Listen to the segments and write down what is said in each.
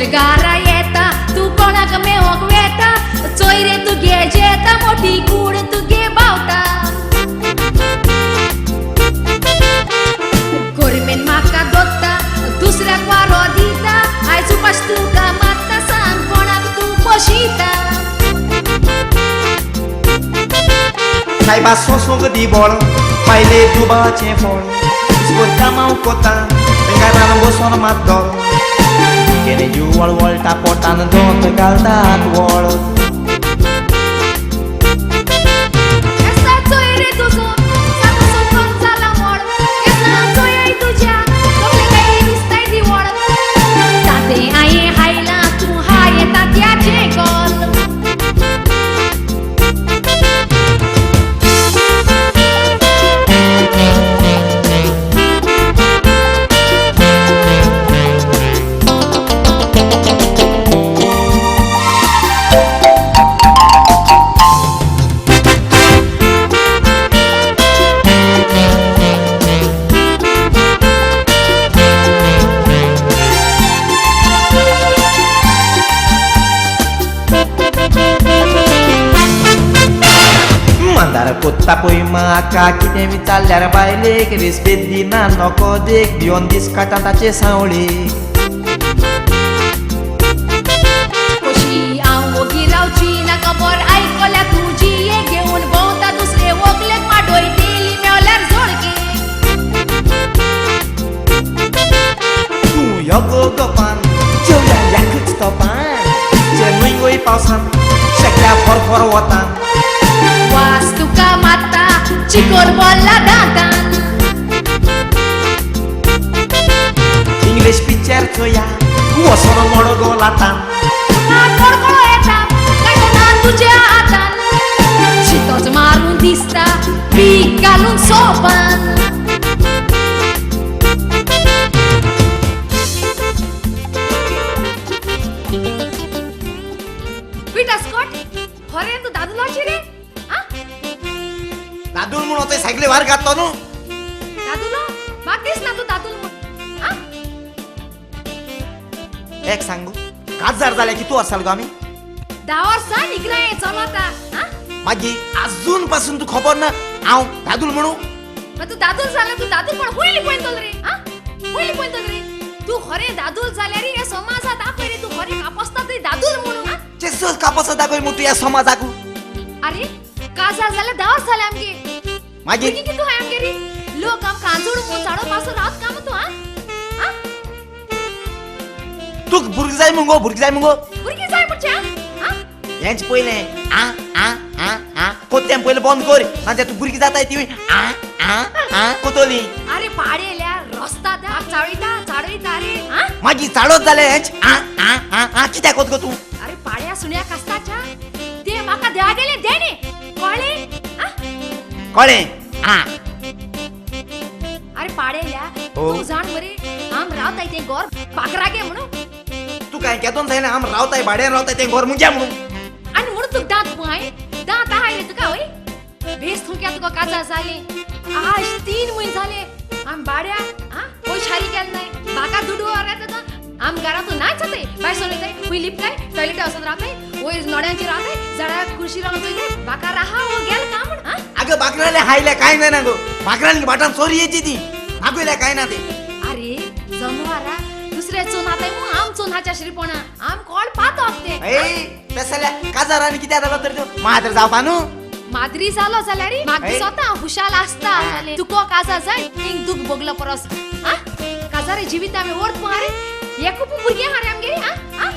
घरा येता तूं कोणाक मेवोंक वेता चोय रे तुगे जेता मोठी कूड तुगे बावता गोरमेन म्हाका दोत्ता दुसऱ्याक वारो दिता आयज उपास तुका मात्ता सांग कोणाक तूं पोशिता सायबा सोसूंक दी बोळ पायले दुबाचें फळ स्कोर कामाव कोता घरान बसोन मात केने जुवळ वळटा पोटान दोत घालतात वळ कोत्ता पळय म्हाका कितें विचारल्यार बायलेक रेस्पेद दिना नको देख भिवन दीस काडटा ताचे सांवळेक कशी हांव ओगी रावची ना खबर आयकल्या तुजी घेवन भोंवता दुसरे व्हंकलेक माडयतली मेवल्यार जोडके तूं यो गो गोपान जेवल्या एकच तोपान चे न्हय गो पावसान शेकल्या फरफर वतान वास तुका माता चिकोल बोल्ला दांतान इंग्लीश पिक्चर चोया वसोन मडगो लातान कडकडो येता काय तुज्या हातान शितोच मारून दिसता पीक घालून सोपान पिटा स्कॉट खरें तूं दादुलाची रे दादूल म्हूण वतय सायकली वार घातलो न्हू दादुलो म्हाका दिसना तूं दादूल म्हूण एक सांगू काजार जाल्या कितू वर्सां गो आमी 10 वर्सां इकरा हें चलता मागीर आजून पासून तूं खबर ना हांव दादूल म्हणू तूं दादूल जाल्यार तूं दादूल म्हण खंय लिपयतलो रे खंय लिपयतलो रे तूं खरें दादूल जाल्यार ह्या समाजात दाखय रे तूं खरें कापसता तरी दादूल म्हणून चेसोच कापसता दाखय म्हूण तूं ह्या समाजाक अरे काजार जाल्यार 10 वर्सां जालें आमगे मागीर कितू हाय आमगे रे लोक आम कांजूड म्हूण झाडो पासून रावत काम तूं आ तुक भुरगीं जाय मुगो भुरगीं जाय मुगो भुरगीं जाय म्हणचे आ हेंच पयलें आ आ आ आ कोत्तें पयलें बंद कर नाजाल्यार तूं भुरगीं जाताय ती आ आ आ कोतोली अरे पाडेल्या रस्ता चाळयता चाळयता रे आ मागीर चाळत जाल्यार हेंच आ आ आ आ कित्याक कोत गो तूं अरे पाड्या सुण्या कास्ताच्या ते म्हाका देवा गेले देणे कळ्ळें कळ्ळें आ अरे पाडेल्या तूं जाण मरे आम रावताय तें घर पाकरागे म्हणून तूं काय केदोन जायना आम रावताय भाड्यान रावताय तें घर मुग्या म्हणून आनी म्हणून तुका दांत पुहाय दांत आहाय रे तुका वय बेस थुंक्या तुका काजार जालें आज 3 म्हयने जाले आम भाड्या आ पयशे हारी गेले नाय म्हाका दुडू येता आम घरांतून नाच जाताय भायर सरून वयताय खंय लिपताय टॉयलेटा वचून रावताय वयर नोड्यांचेर रावताय झाडार कुर्शी रावन चोयताय बाका राहा हो गेल का म्हण अगं बाकराले हायले काय ना गो बाकराले बाटान चोरी येची ती आगोयल्या काय ना ते अरे जनावरा दुसऱ्या चोनाताय मग आम चोनाच्या श्रीपणा आम कोण पातो ते ए तसल्या काजाराने कित्या जालो तर तो मात्र जावपा न्हू माद्री जालो जाल्यार मागीर स्वता हुशाल आसता तुको काजार जाय इंग दुख भोगलो परस आ काजारे जिवित आमी वर्त मारे एकूप भुरगें आहा रे आमगे आ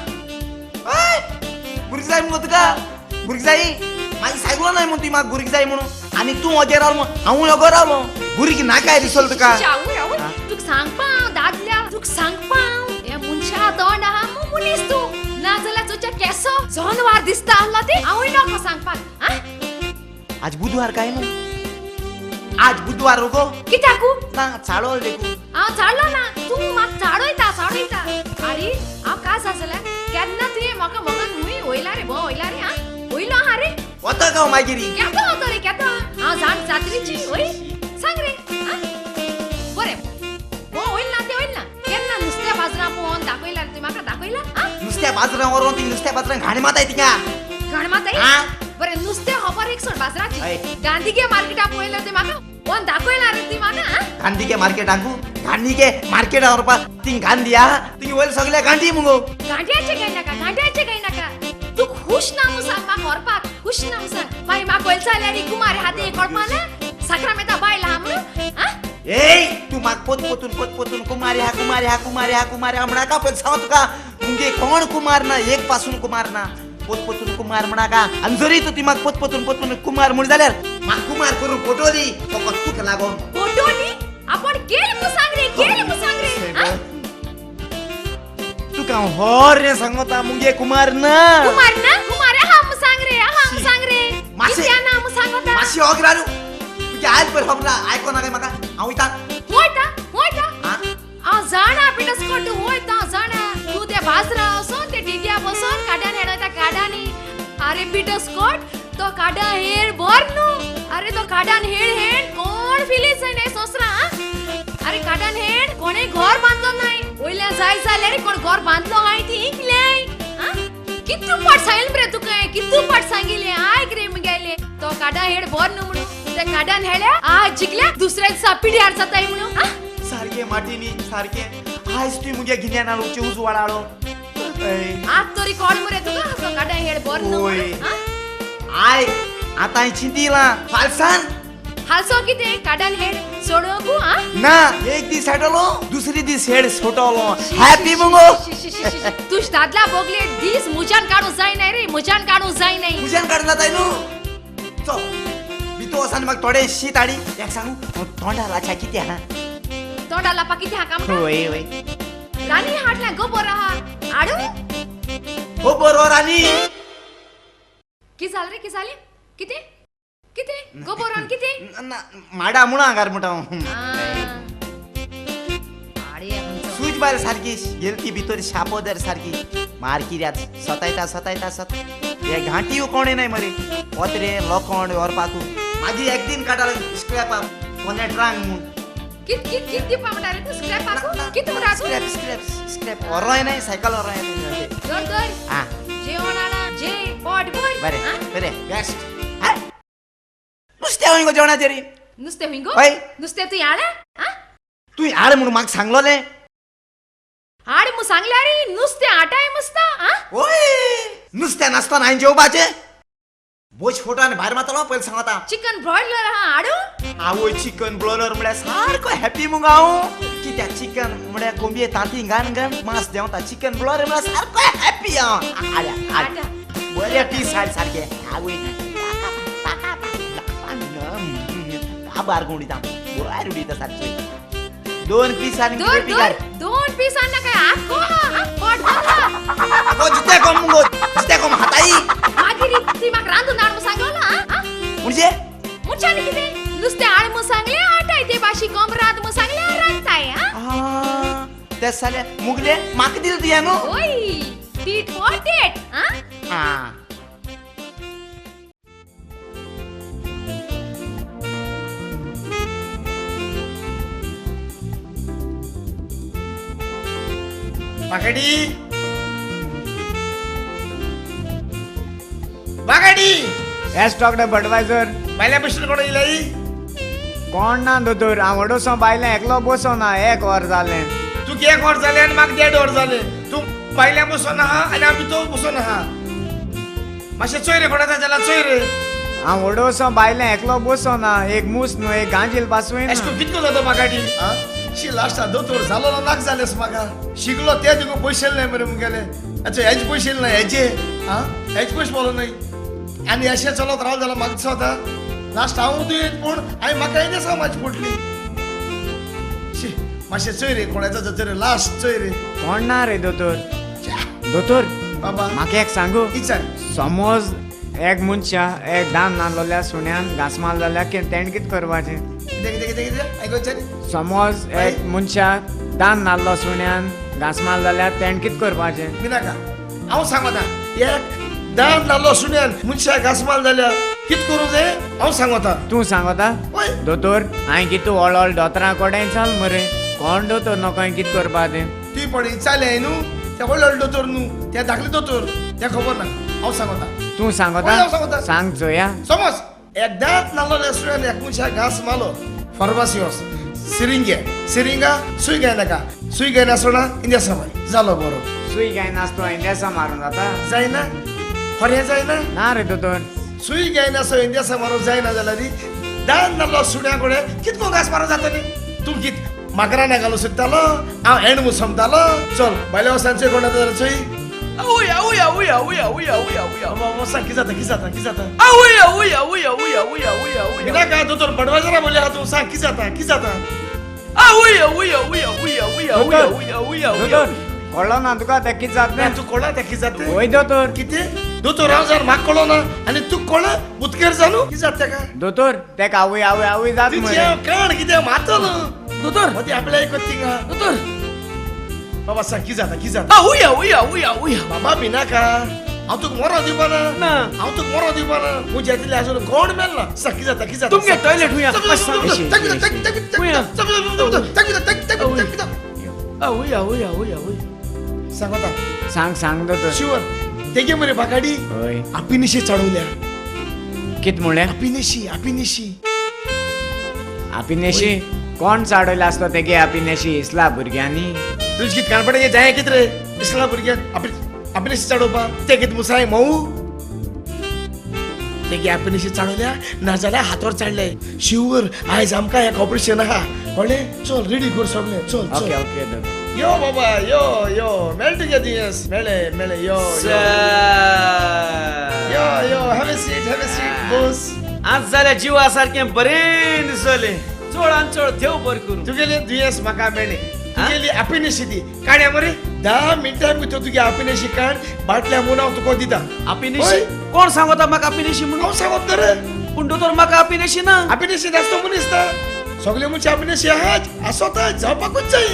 भुरगीं जाय मुगो तुका भुरगीं जाय मागीर सांगलो नाय म्हूण तुवें म्हाका भुरगीं जाय म्हणून आनी तूं वजेर रावलो हांवूय वगो रावलो भुरगीं नाकाय दिसलो तुका तुका सांगपा हांव दादल्या तुका सांगपा हांव हे मनशा तोंड आहा मनीस तूं ना जाल्यार तुज्या केसो जनवार दिसता आहलो ते हांवूय नको सांगपाक आ आज बुधवार काय न्हू आज बुधवार गो कित्याकू ना चाळोल देखू हांव चाळलो ना तूं म्हाका चाळयता चाळयता अरे हांव काजार जाल्यार केन्ना तुवें म्हाका मोगान हुंय वयला रे भोंव वयला रे आ वयलो आहा रे वता गांव मागीर केदो वतो रे केदो हांव जाण जात्रेची वय सांग रे बरें भोंव वयल ना तें वयल ना केन्ना नुस्त्या बाजरा पोवन दाखयला तुवें म्हाका दाखयला आ नुस्त्या बाजारां व्हरोन ती नुस्त्या बाजारां घाण माताय तिका. घाण माताय? हा? बरें नुस्तें खबर एक सोड हय. बाजाराची. गांधीगे मार्केटा पळयलें ते म्हाका कोण दाखयला रे ती म्हाका हा? गांधीगे मार्केटांकू गांधीगे मार्केटा व्हरपा ती गांधी हा ती वयर सगळे गांधी मुगो. गांड्याचे काय नाका, गांड्याचे काय नाका. तू खुश ना मु सांग म्हाका व्हरपाक, खुश ना मु सांग. मागीर म्हाका वयर जाल्यार ही कुमारी आहा ती कळपा ना साक्रामेंता बायल आहा म्हणून हा? ए तू म्हाका पोत पोतून पोत पोतून कुमारी हा कुमारी हा कुमारी हा कुमारी हा म्हणाका पण सांग तुका मुगे कोण कुमार ना एक पासून कुमार ना पोत पोतून कुमार म्हणाका. आनी जरी तूं ती म्हाका पोत पोतून पोतून कुमार म्हण जाल्यार म्हाका कुमार करून फोटो दी फकत तुका लागोन. फोटो दी? आपण केल मु सांग रे, केल मु सांग रे, हा? तुका हो रे सांगता मुगे कुमार ना. कुमार ना? कुमार आहा मु सांग रे, आहा मु सांग रे. मातशें- कित्या ना मु सांगता? मातशी अग्रारू तुगे आयज पयर खबर आयको नाका म्हाका. हांव वयता. वयता वयता. हा? हांव जाणा पिटस्कोट तूं वयता, हांव जाणा. तूं ते बाजरा वचोन ते डिग्या बसोन काड्यान हेडयता काडांनी. अरे पिटस्कोट तो काडा हेड भर न्हू. अरे तो काडान हेड हेड कोण फिलीस जायना सोसरा, हा? अरे काडान हेड कोणे घर बांदलो नाय. वयल्या जाय जाल्यार कोण घर बांदलो हाय ती इंकल्याय, हा? कितू पाट सांगिल्लें मरे तुका, कितू पाट सांगिल्लें आयक रे मुगेले. तो काडा हेड भर न्हू म्हणून ते काडान हेड्या आज जिखल्या दुसऱ्या दिसा पिड्यार जाताय म्हणून, हा? सारकें माटीनी सारकें आयज तुवें मुगे गिन्यान उचे उजवाड हाडलो. आज तरी कोण मरे तुका तो काडा हेड भर न्हू ओय. म्हणून, हा? आयक आतां हांवें चिंतिलां फालसान. हालसो कितें काडान हेड सोडोवंकू, हा? ना एक दीस हेडलो दुसरी दीस हेड सोडलो. हॅपी मुगो. तूं दादला बोगले दीस मुजान काडूं जायना रे, मुजान काडूं जायना. मुज्यान काडूं जाताय न्हू. चल भितर वचून म्हाका थोडें शीत हाडी. एक सांगू तोंडा लाच्या कितें आहा? तोंडा लापा कितें आहा काय म्हणटा? वय वय. राणी हाडल्या गोबोर आहा, हाडूं? हो बरोबर राणी. कितें जालें रे, कितें जालें? कितें कितें गोबोरान कितें? ना माडा म्हणून हांगार म्हणटा हांव. सूज बायल सारकी गेली भितर शापोदर सारकी मार कित्याक सतायता सतायता सत हे घांटी कोणें नाय मरे पत्रे लोखंड व्हरपाकू. मागीर एक दिन काडटालो स्क्रॅपाक कोणे ट्रांक म्हूण. कित कित कित दिवपा म्हणटा रे तूं स्क्रॅपाकू? कित म्हणटा तूं? स्क्रॅप स्क्रॅप स्क्रॅप व्हरोय नाय सायकल व्हरोय नाय. धर धर आं जेवण हाडा जे पोट भर. बरें आं? बरें बेस्ट. नुस्तें हांवें गो जेवणाचेर. नुस्तें हुंय गो? हय. नुस्तें तूं हाडा, आं? तूं हाड म्हणून म्हाका सांगलोलें. हाड म्हूण सांगल्यार नुस्तें हाटाय मस्ता, आं? ओय नुस्तें नासतना हांवें जेवपाचें? बोश फोटो आनी भायर मारतलो पयलीं सांगता. चिकन ब्रॉयलर आहा हाडूं? आवय चिकन ब्रॉयलर म्हळ्यार सारको हॅपी मुगो हांव. कित्याक चिकन म्हळ्यार कोंबये तांती घान घान मांस देंवता. चिकन ब्रॉयलर म्हळ्यार सारको हॅपी हांव. हाड हाड बरे पीस हाड सारके. आवय काबार उडयता बरें उडयता सारकें. दोन पीस आनी धर धर दोन पीस आनी काय आख्खो आहा, पोट भर आहा. जिते कोम मुगो जिते कोम हाताई. मागीर ती म्हाका रांदून हाड म्हूण सांगलो, आं? म्हणजे मुच्यानी कितें नुस्तें हाड म्हूण सांगलें हाटाय ते भाशी कोंब रांद म्हूण सांगलें रांदताय, आं? ते साले मुगले म्हाका दिलें तुवें न्हू. ओय टीट फॉर टेट, आं? आं बागाडी बागाडी. Yes doctor Budweiser. बायल्या भशेन कोण येयलाय? कोण ना दोतोर, हांव वडोसो बायलें एकलो बसो ना. एक वर जालें. तुका एक वर जालें आनी म्हाका देड वर जालें. तूं बायल्या बसोन आहा आनी हांव भितर बसोन आहा. मातशें चोय रे कोणाचा जाल्यार चोय रे. हांव वडोसो बायलें एकलो बसो ना. एक मूस न्हू एक गांजील पासून. एश करून कितको जाता बागाडी? आं शी लास्टा दोतोर जालो ना नाक जालेस म्हाका. शिकलो ते तुका पयशे नाय मरे मुगेले. अच्छा हेजे पयशे ना हेजे, आं हेजे पयशे बोलो न्हय. आनी अशें चलत राव जाल्यार म्हाका दिसता लास्ट हांव तुवें पूण हांवें म्हाका यें मातशी पडली. शी मातशें चोय रे कोणाचो चोय रे लास्ट चोय रे. कोण ना रे दोतोर. दोतोर बाबा म्हाका एक सांगू. विचार. समज एक मनशा एक दान नासलोल्या सुण्यान घांस मारलो जाल्यार तेणें कितें करपाचें? कितें कितें कितें कितें आयको विचार. समज एक मनशा दान नासलो सुण्यान घांस मारलो जाल्यार तेणें कितें करपाचें? भिनाका हांव सांगता. एक दान नासलो सुण्यान मनशाक घांस मारलो जाल्यार कितें करूं जाय हांव सांगता. तूं सांगता? दोतोर हांवें कितें व्हड व्हड दोतोरां कडेन चल मरे. कोण दोतोर नोको कितें करपा तें? ती पण विचारलें न्हू ते व्हडले व्हडले दोतोर न्हू, ते धाकले दोतोर, ते खबर ना. हांव सांगता. तूं सांगता? सांग चोया. समज एकदांच नाल्लो सुण्यान एक मनशाक घांस मारलो, फार्मासी वच, सिरिंग घे, सिरिंगा सुय घाय नाका, सुय घाय नासतना इंजेक्शन मार, जालो बरो. सुय घाय नासतो इंजेक्शन मारून जाता? जायना? खरें जायना? ना रे दोतोर. सुय घाय नासतो इंजेक्शन मारून जायना जाल्यार दान नाल्लो सुण्या कडेन कितको घांस मारून जातली? तूं कित माकरां घालूं सोदतालो, हांव एंड म्हूण समतालो. चल भायल्या वसान चोय कोण जाता जाल्यार चोय. आवय आवय आवय आवय आवय आवय आवय आवय. सांग कितें जाता, कितें जाता, कितें जाता? आवय आवय आवय आवय आवय आवय आवय. भिनाका दोतोर, बडवाजरा बोलया तूं. सांग कितें जाता, कितें जाता? आवय आवय आवय आवय आवय आवय आवय आवय आवय. कळ्ळो ना तुका तें कितें जातलें? तूं कळ्ळा तें कितें जाता? वय दोतोर. कितें दोतोर, हांव जाण म्हाका कळ्ळो ना आनी तूं कळ्ळो बुतकेर जाणू कितें जाता तेका? दोतोर तेका आवय आवय आवय जात मरे. काण कितें मातलो दोतोर. मदीं आपल्या एक थिंगा दोतोर. बाबा सांग कितें जाता, कितें जाता? आवय आवय आवय आवय. बाबा भिनाका, हांव तुका मरो दिवपाना, हांव तुका मरो दिवपाना. म्हज्या तितलें आजून कोण मेळना. सांग कितें जाता, कितें जाता? तुमगे टॉयलेट हुया. आवय आवय आवय आवय. सांगता. सांग सांग दोतोर. शुअर तेगे मरे बागाडी आपिनिशी चडवल्या. कित म्हणलें? आपिनिशी, आपिनिशी. आपिनेशी कोण चाडवयला आसतो तेगे आपिनेशी? इसला भुरग्यांनी. तुझ कित कानपडे जाय कित रे इसला भुरग्यान आपिनेशी चडोवपा? ते कित मुसाय मोऊ तेगे आपिनेशी चडवल्या, नाजाल्यार हातार चडले. शिवर आयज आमकां एक ऑपरेशन आहा, कळ्ळें? चल रेडी कर सगळें, चल. ओके ओके दोतोर. यो बाबा यो यो, मेळटा गे दुयेंस, मेळ्ळे मेळ्ळे. यो यो यो, have a seat, have a seat, Bose. आज जाल्यार जिवा सारकें बरें दिसलें. चोड चोड देव बरें करूं. तुगेलें दुयेंस म्हाका मेळ्ळें, तुगेली आपिनेशी ती काड्या मरे. 10 मिनटां भितर तुगे आपिनेशी काड, बाटल्या म्हूण हांव तुका दिता. आपिनेशी कोण सांगता म्हाका आपिनेशी म्हणून? हांव सांगत रे. पूण दोतोर म्हाका आपिनेशी ना. आपिनेशी नासतो मनीस ना, सगळे मनशां आपिनेशी आहात, आसोता, जावपाकूच जाय.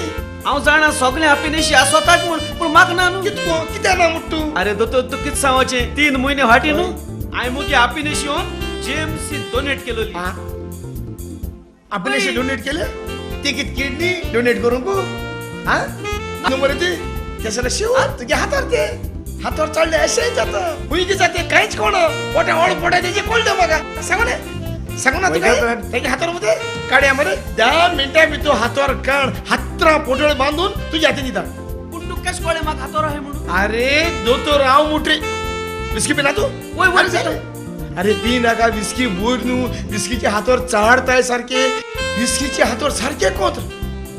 हांव जाणा सगळे आपिनेशी आसोताच म्हूण, पूण म्हाका ना न्हू. कितको कित्याक ना म्हूण तूं? अरे दोतोर तूं कितें सांगचें, 3 म्हयने फाटीं न्हू हांवें मुगे आपिनेशी येवन जेएमसी डोनेट केलोली. आपिनेशी डोनेट केले? ती कित किडनी डोनेट करूंक? हा न्हू मरे ती तेसले शिव तुगे हातार ते हातार चडले अशेंय जाता. खूंय कितें जाता कांयच कोण पोटा ओळ पोटा तेजे कळटा म्हाका. सांगू न्ही, सांगू ना तुका? तेगे हातार मरे काड्या मरे 10 मिनटां भितर हातार काण हातरां पोटळ बांदून तुज्या हातीन दिता. पूण तुका कशें कळ्ळें म्हाका हातार आहाय म्हणून? अरे दोतोर हांव मुट्री विस्की पिना तूं? वय वय. अरे पी नाका विस्की, बोर न्हू. विस्कीच्या हातार चाडताय सारके, विस्कीच्या हातार सारके कोत्र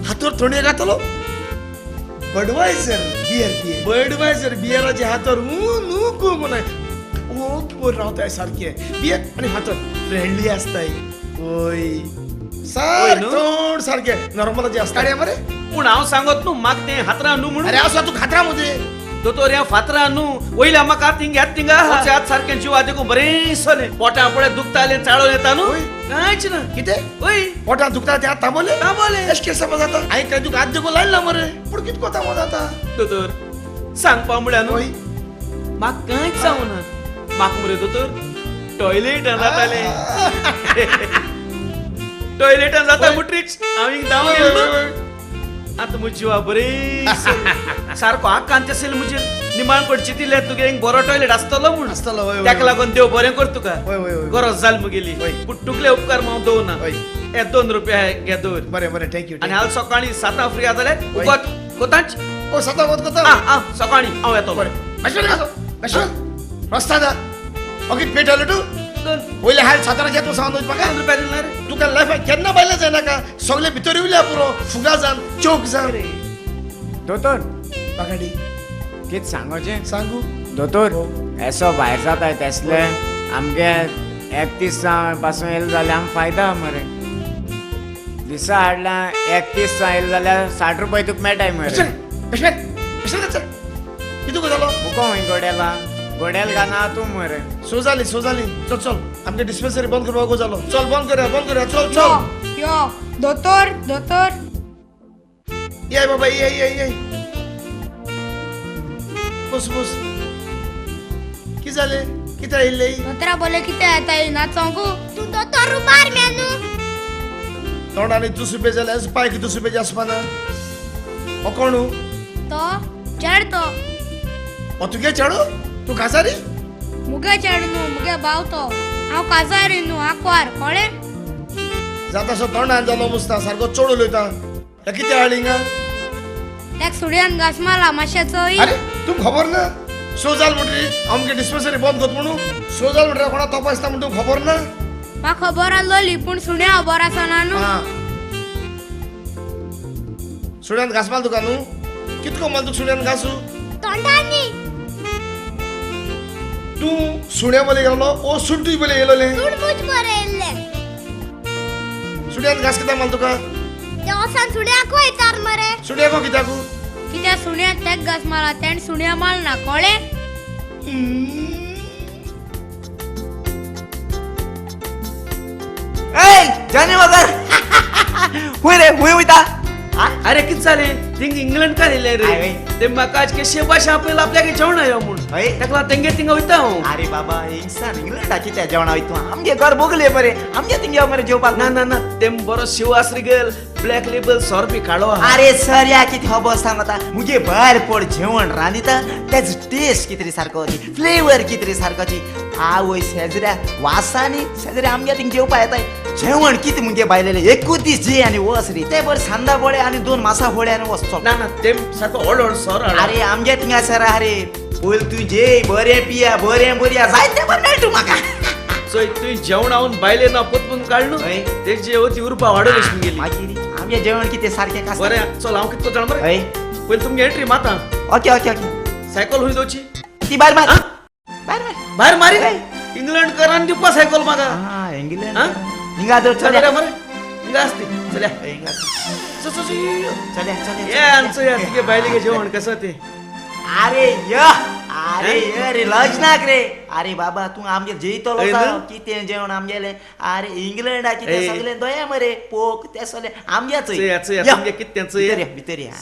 हातार थोंडे घातलो. बडवायझर बियर पिये, बडवायझर बियराच्या हातार न्हू गो म्हण ओक बोर रावताय सारके. बियर आनी हातार फ्रेंडली आसताय. वय सारकें तोंड सारकें नॉर्मलाचें आसता मरे. पूण हांव सांगत न्हू म्हाका तें हातरां न्हू म्हणून. अरे आसा तूं खातरां मदें दोतोर, ह्या फातरां न्हू वयल्या म्हाका थिंग ह्यात थिंगा हात सारकें जिवा देखून बरें दिसलें. पोटा पळय दुखतालें, चाळोवन येता न्हू, कांयच ना. कितें? वय पोटां दुखता ते हात तांबोले? तांबोले. अशें केसो जाता? हांवें काय तुका हात देखून लायला मरे, पूण कितको तांबो जाता? दोतोर सांगपा म्हळ्यार न्हू म्हाका कांयच जावना. म्हाका मरे दोतोर टॉयलेटान जातालें. टॉयलेटान जाता म्हणटरीच हांव हिंग धांवन येयलो. आतां म्हज्या जिवा बरें सारको आकांत आशिल्लें म्हजेर. निमाण पडची तितलें तुगे एक बरो टॉयलेट आसतलो म्हूण. आसतलो. ताका लागून देव बरें कर तुका. गरज जाली मुगेली, पूण तुगले उपकार हांव दवरना. हे 2 रुपया घे दवर. बरें बरें, thank you. आनी हाल सकाळीं 7 फ्री आसा जाल्यार उगत कोताच. ओ 7 वत कोता? आं सकाळीं हांव येतलो. बरें रस्ता जा ओके. पे टॉयलेटू वयले हाल 7 तूं सांगून म्हाका. 2 रुपया दिले ना रे तुका लायफाक केन्ना भायले जायनाका, सगळे भितर येवल्या पुरो, फुगा जावन चोक जावन. दोतोर बागाडी कितें सांगोचें? सांगू दोतोर, एसो भायर जाताय तेसले आमगे 31 पासून येयले जाल्यार आमकां फायदा मरे. दिसा हाडला 31 येयले जाल्यार 60 रुपये तुका मेळटाय मरे. कितें जालो? मुको खंय गोडेला, गोडेल घालना तूं मरे. सो जाली, सो जाली. चल चल आमगे डिस्पेन्सरी बंद करपाक जालो. चल बंद करया, बंद करया, चल चल. यो दोतोर, दोतोर ये बाबा, ये ये ये बस बस. कितें जालें? कितें आयिल्लें? दोतोरा बोले कितें येता येना सांगू. तूं दोतोर रुबार मेनू. तोंडाने दुसरे रुपये जाल्यार पांय दुसरे रुपयाचे आसपाना. हो कोणू? तो चेड तो. ओ तुगे चेडो? तूं काजारी? मुगे चेडो न्हू, मुगे भाव तो. हांव काजारी न्हू, आंकवार, कळ्ळें? जाता सो तोंडान जालो मुसता, सारको चड उलयता. हे कितें हाडली हिंगा? तेक सुड्यान घास मारला, मातशें चोय. अरे तुमकां खबर ना? सो जाल म्हणटरी आमगे डिस्पेन्सरी बंद करता म्हणून? सो जाल म्हणटरी कोणा तपासता म्हण तुमकां खबर ना? म्हाका खबर आसलोली, पूण सुण्या खबर आसना न्हू. सुण्यान घास माल तुका न्हू? कितको माल तुका सुण्यान घासू? तोंडांनी. तूं सुण्या बले गेलो ओ सुण तुज बले येयलोलें? सूण मुज बरें येयल्लें. सुण्यान घास कित्याक माल तुका? ते वसान सुण्याकू येतार मरे. सुण्याको कित्याकू? कित्याक सुण्यान तेक घास मारला, तेणें सुण्या मारना, कळ्ळें? ए जानी वगर हुंय रे, हुंय वयता? अरे कित जालें थिंग इंग्लंड का येयले रे ते म्हाका आज केशे भाशा आपल्याला आपल्याक जेवण यो म्हूण ताका लागून तेंगे थिंगा वयता हांव. अरे बाबा हिंगसान इंग्लंडाची त्या जेवणा वयता, आमगे घर बोगले बरे, आमगे थिंग यो मरे जेवपाक. ना ना ना, ते बरो शिव आसरी गेल ब्लॅक लेबल सोर बी काडो. अरे सर या कितें खबर सांगता, मुगे भायर पड जेवण रांदिता तेजो टेस्ट कितें सारको, फ्लेवर कितें सारकोची. आवय शेजऱ्या वासानी शेजऱ्या आमगे थिंग जेवपा येताय. जेवण कितें मुगे बायलेले एकूच दीस जे आनी वस रे, ते बरें सांदा बोळे आनी दोन मासा फोळे आनी वस. ना ना, ते सारको व्हड व्हड सोर. अरे आमगे थिंगा सर, अरे पयलीं तूं जेय बरें पिया बरें बरया जायते बरें मेळटा म्हाका. चोय तुवें जेवण हाडून बायले ना पोतपून काडलो तेजी अती उरपा वाडोवली मुगेली. मागीर आमगे जेवण कितें सारकें आसा. बरें चल हांव कितको जाण मरे, पयलीं तुमगे एंट्री माता. Okay okay okay. सायकल हुंय दवरची? ती भायर मार, भायर मार, भायर मारी. इंग्लंड करान दिवपा सायकल म्हाका. इंग्लंड हिंगा दवर, चल मरे हिंगा आसती. चल्या हिंगा चल चल चल्या चल्या. ये आमचं या तुगे बायलेगे जेवण कसं ते. अरे य, अरे य रे लजनाक रे. अरे बाबा तूं आमगे जेयतलो कितें जेवण आमगेलें. अरे इंग्लंडाची ते सगळे दोया मरे पोक ते सगळे आमगे चोय. तुमगे कितें चोय भितर या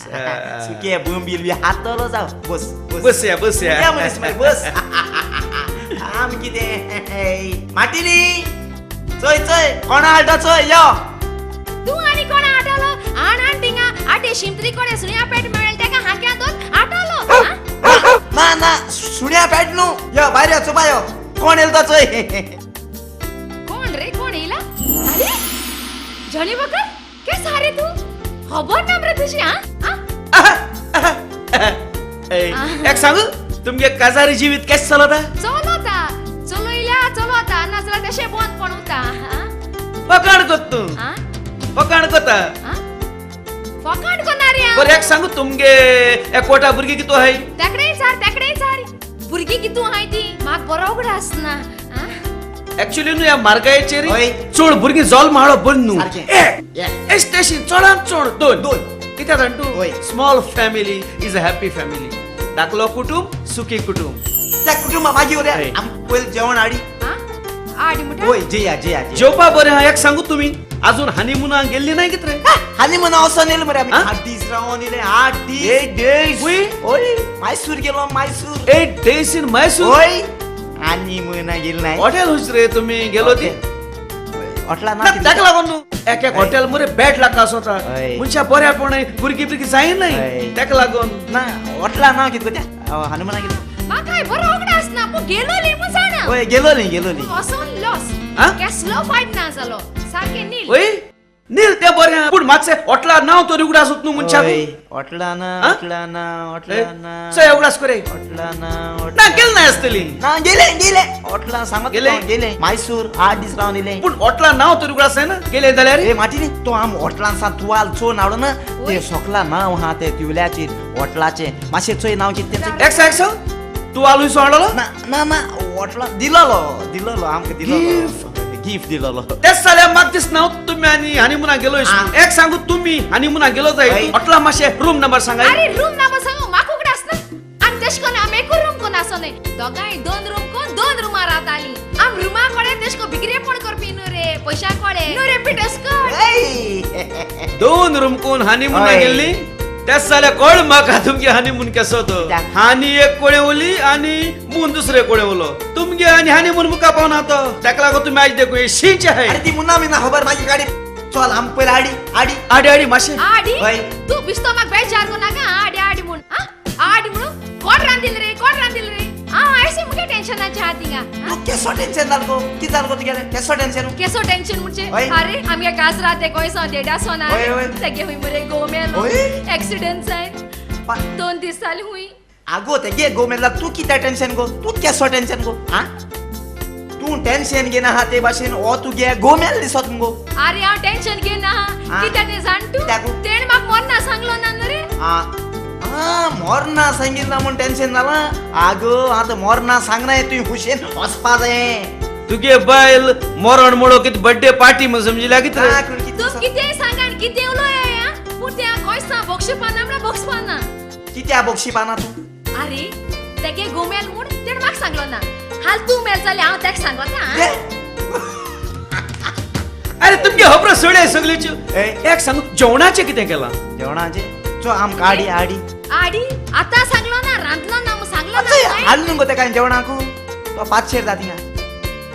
सुके बोंबील बी हातलो जाव. बस बस या बस या मनीस मरे बस. आम कितें माटिनी चोय चोय कोणा हाडटा चोय यो. तूं आनी कोणा हाडलो? आण आण थिंगा आटे शिमतरी कोणे सुण्या पेट मेळ्ळें तेका हाक्या दोन हाडलो. ना ना सुण्या पेट न्हू, यो भायर यो चोपा यो कोण येयलो तो चोय. कोण रे, कोण येयला? अरे जॉनी वॉकर केस हा रे तूं? खबर ना मरे तुजी. हा एक सांगू, तुमगे काजारी जिवीत केस चलता? चलता, चलयल्या चलता, नाजाल्यार तशें बंद पडून उरता. फकाण कोत तूं, फकाण कोता, फकाण कोना रे. बरें एक सांगू, तुमगे एकवटा भुरगीं कितू आहाय? तेकडेय सार, तेकडेय सार भुरगीं कितू आहाय ती म्हाका बरो उगडास ना. एक्चुअली न्हू ह्या मार्गायचेर चड भुरगीं जल्म हाडप बंद न्हू, एश तेशी चडांत चड दोन दोन. कित्याक जाण तूं? Small family is a happy family. धाकलो कुटूंब सुखी कुटूंब. त्या कुटुंबा मागीर उरया, आम पयलीं जेवण हाडी. हाडी म्हणटा? वय जेया जेया जेवपा. बरें हा एक सांगू, तुमी अजून हनीमुनाक गेल्ली नाय कितें रे? हनीमुना वचोन येयले मरे आमी. 8 दीस रावन येयले. 8 दीस. 8 days. वय मायसूर गेलो, मायसूर. 8 days in Mysore? वय हनीमुना गेली नाय. हॉटेल हुंयच रे तुमी गेलो ती? हॉटेला ना ताका लागून न्हू एक एक हॉटेल मरे बेड लाका आसता, मनशां बऱ्यापण भुरगीं भुरगीं जायनाय ताका लागून. ना हॉटेला ना कितें त्या हनुमाना गेलो. म्हाकाय बरो उगडास ना, पूण गेलोली म्हूण जाणा. वय गेलोली गेलोली. वचोन लॉस, केसलो फायद ना जालो, सारकें नील. वय नील तें बरें, पूण मातशें हॉटेला नांव तरी उगडास न्हू मनशाक. हॉटेला ना, हॉटेला ना, हॉटेला ना. चोय उगडास करे. हॉटेला ना, ना गेल नाय आसतली. ना गेले गेले हॉटेला सांगत गेले गेले मायसूर 8 दीस रावन येयले. पूण हॉटेला नांव तरी उगडास ना गेले जाल्यार. ए माटी तो आम हॉटेलान सान तुवाल चोवन हाडून ना ते सोकला नांव आहा ते तिवल्याचेर हॉटेलाचें, मातशें चोय नांव कितें तें. एक सांग सांग, तुवाल हुंयसो हाडलो? ना ना ना, हॉटेला दिलोलो दिलोलो आमकां दिलोलो गिफ्ट दिलोलो. तेच जाल्यार म्हाका दिसना तुमी आनी हनीमुनाक गेलो. एक सांगू, तुमी हनीमुनाक गेलो जाय हॉटेला मातशें रूम नंबर सांगाय. अरे रूम नंबर सांगू म्हाका उगडास ना. आनी तेश कोन आमी एकूच रूम कोन आसो न्हय, दोगांय 2 रूम कोन 2 रुमां रावतालीं. आम रुमा कडेन तेश कोन भिकरेपण करपी न्हू रे, पयशा कडेन न्हू रे पिटस्कर. 2 रूम कोन हनीमुनाक गेल्ली तेच जाल्यार कळ म्हाका तुमगे हनीमून केसो तो. हानी एक कोळे उरली आनी मून दुसरे कोळे उरलो. तुमगे आनी हनीमून मुखार पावना तो, ताका लागून तुमी आयज देखून शींचे आहाय. अरे ती मुन्ना मिना खबर मागीर गाडी चल आम पयलीं आडी आडी आडी आडी मातशें आडी. तूं बिस्तो म्हाका बेजार करूं नाका. आडी आडी म्हूण आडी रांदिल रे कोण रांदिल रे आं ऐसे मुगे टेन्शनाचे आहा थिंगा. तूं केसो टेन्शन जाल गो? कितें जाल गो तुगेलें? केसो टेन्शन? केसो टेन्शन म्हणजे अरे आमगे काजरा ते गोंयसो देडासो ना तेगे हुंय मरे गो मेलो एक्सिडेंट जाय 2 दीस जाले हुंय. आगो तेगे गो मेला तूं कित्याक टेन्शन गो? तूं केसो टेन्शन गो? आं तूं टेन्शन घेना आहा ते भाशेन हो तुगे गो मेल दिसत मुगो. अरे हांव टेन्शन घेना आहा कित्याक तें जाण तूं? तेणें म्हाका मोरना सांगलो ना न्हू रे. आं मोरना सांगिल्ला म्हूण टेन्शन जालां? आगो आतां मोरना सांगनाय तुवें खुशेन वचपा जाय. तुगे बायल मरण म्हणो कितें बर्थडे पार्टी म्हूण समजिल्या कितें रे? तूं कितेंय सांग आनी कितें उलय पूण तें गोंयसा बक्षिपाना म्हळ्यार बक्षपाना. कित्याक बक्षिपाना तूं? अरे तेगे गो मेल म्हूण तेणें म्हाका सांगलो ना. हाल तूं मेल जाल्यार हांव तेका सांगोता. अरे तुमगे खबरो सोडय सगळ्योच्यो. एक सांग जेवणाचें कितें केलां? जेवणाचें चो आमकां आडी आडी आडी आतां सांगलो ना रांदलो ना म्हूण सांगलो ना. हाडलो न्हू गो तेका जेवणाकू तो 500 जाता थिंगा.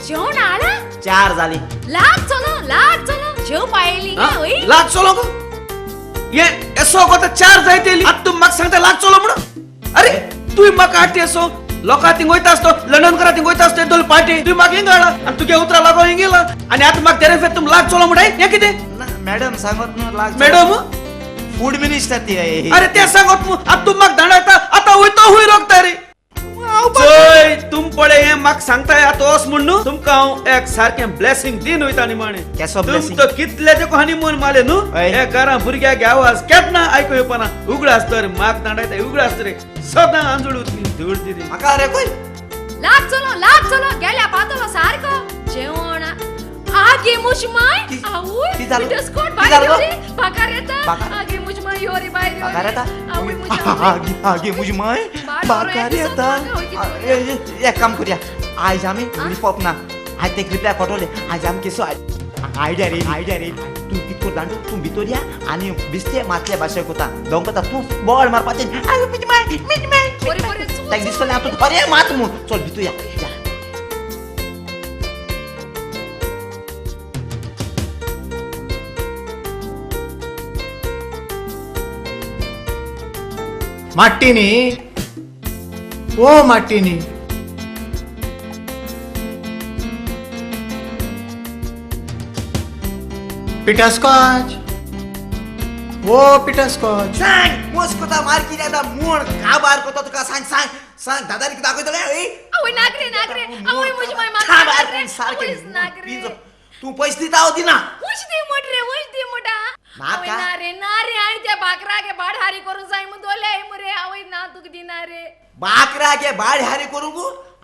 जेवण हाडा 4 जाली. लाग चलो लाग चलो जेव पायली वय लाग चलो गो ये एसो गो तर 4 जायतेली. आतां तूं म्हाका सांगता लाग चलो म्हणून? अरे तूं म्हाका हाडटी एसो लोकां थिंग वयता आसतो लंडन करा थिंग वयता आसतो दोन पार्टी तूं म्हाका हिंगा हाडा आनी तुगे उतरां लागो हिंग येयला आनी आतां म्हाका तेरे फेर तूं लाग चलो म्हणटाय हें कितें? मॅडम सांगत न्हू लाग मॅडम फूड मिनिस्टर ती. अरे ते सांगत मु आतां तूं म्हाका धांवडायता आतां वयतो हुंय रोखता रे. चोय तुम पळय हें म्हाका सांगताय आतां वच म्हूण न्हू तुमकां हांव एक सारकें ब्लेसिंग दीन वयता निमाणें. केसो ब्लेसिंग? तुम तो कितले तेको हनीमून मारले न्हू हे घरां भुरग्याक आवाज केन्ना आयकूं येवपाना. उगडास तर म्हाका धांवडायता उगडास रे सदां आंजूड उरली धूळ दिली म्हाका. अरे कोय लाग चलो लाग चलो गेल्या पातलो सारको जेवण आगे मुझ my आवय बिस्कुट बाय रे बाकार येता आगे मुझ my यो रे बाय रे बाकार येता आवय मुझ आगे आगे मुझ my बाकार येता. एक काम करूया आयज आमी लिपप ना आयज ते कृपया कोटोले आयज आमी केसो आयडिया रे आयडिया रे. तूं कितको दांडू तूं भितर या आनी बिस्ते मातले भाशे कोता दोंगता तूं बॉल मारपाचें आगे मुझ my मुझ my ताका दिसतलें आतां बरें मात म्हूण. चल भितर या. माट्टीनी ओ माट्टीनी पिटा स्कॉच ओ पिटा स्कॉच सांग मोस कोता मार कितें जाता म्हूण काबार कोता तुका सांग सांग सांग दादारी दाखयतलें. आवय नागरे नागरे आवय म्हजी माय काबार सारकें नागरे तूं पयशे दिता हांव दिना. वच दी म्हट रे वच दी म्हटा. आवय ना रे ना रे हांवें त्या बाकरागे बाड हारी करूंक जाय म्हूण दोले मरे. आवय ना तुका दिना रे बाकरागे बाड हारी करूंक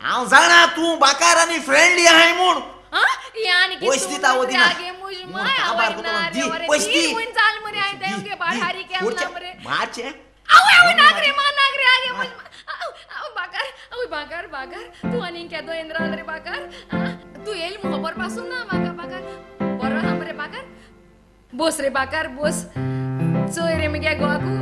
हांव जाणा तूं बाकार आनी फ्रेंडली आहाय म्हूण. पयशे दिता हांव दिना. पयशे दी मारचें. आवय आवय नागरे मा नागरे आगे बाकार आवय बाकार बाकार तूं आनी केदो येन रे बाकार तूं येयल म्हूण खबर पासून ना म्हाका बाकार बरो आहा मरे बाकार बोस रे बाकार बोस चोय रे मुगे गोवाकू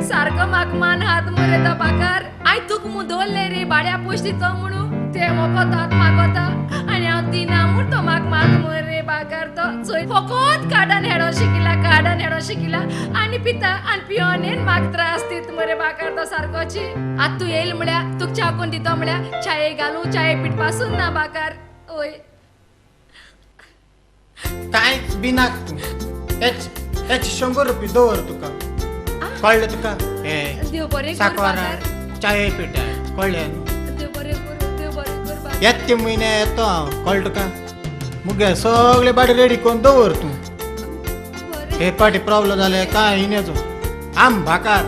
सारको म्हाका मान हात मरे तो बाकार. I तुका म्हूण दवरले रे भाड्या पयशे दितो म्हणून ते वखदात मागोता आनी हांव दिना म्हूण तो म्हाका मात मरे बाकार. तो चोय फकत कार्डान हेडो शिकिला कार्डान हेडो शिकिला आनी पिता आनी पियोन येन म्हाका त्रास दीत मरे बाकार तो सारकोची. आतां तूं येयल म्हळ्यार तुका च्या कोन्न दितो म्हळ्यार च्याये घालूं च्याये पीठ पासून ना बाकार. ओय कांयच बी नाक तूं एच एच 100 रुपये दवर तुका कळ्ळें तुका? देव बरें कर साकवारा चाये पिठा कळ्ळें न्हू? देव बरें कर देव बरें कर बाकार. येत ते म्हयन्या येतो हांव कळ्ळें तुका? मुगे सगळे बाडी रेडी करून दवर तूं. हे पाटी प्रॉब्लम जाले कांय हिनेचो आम भाकार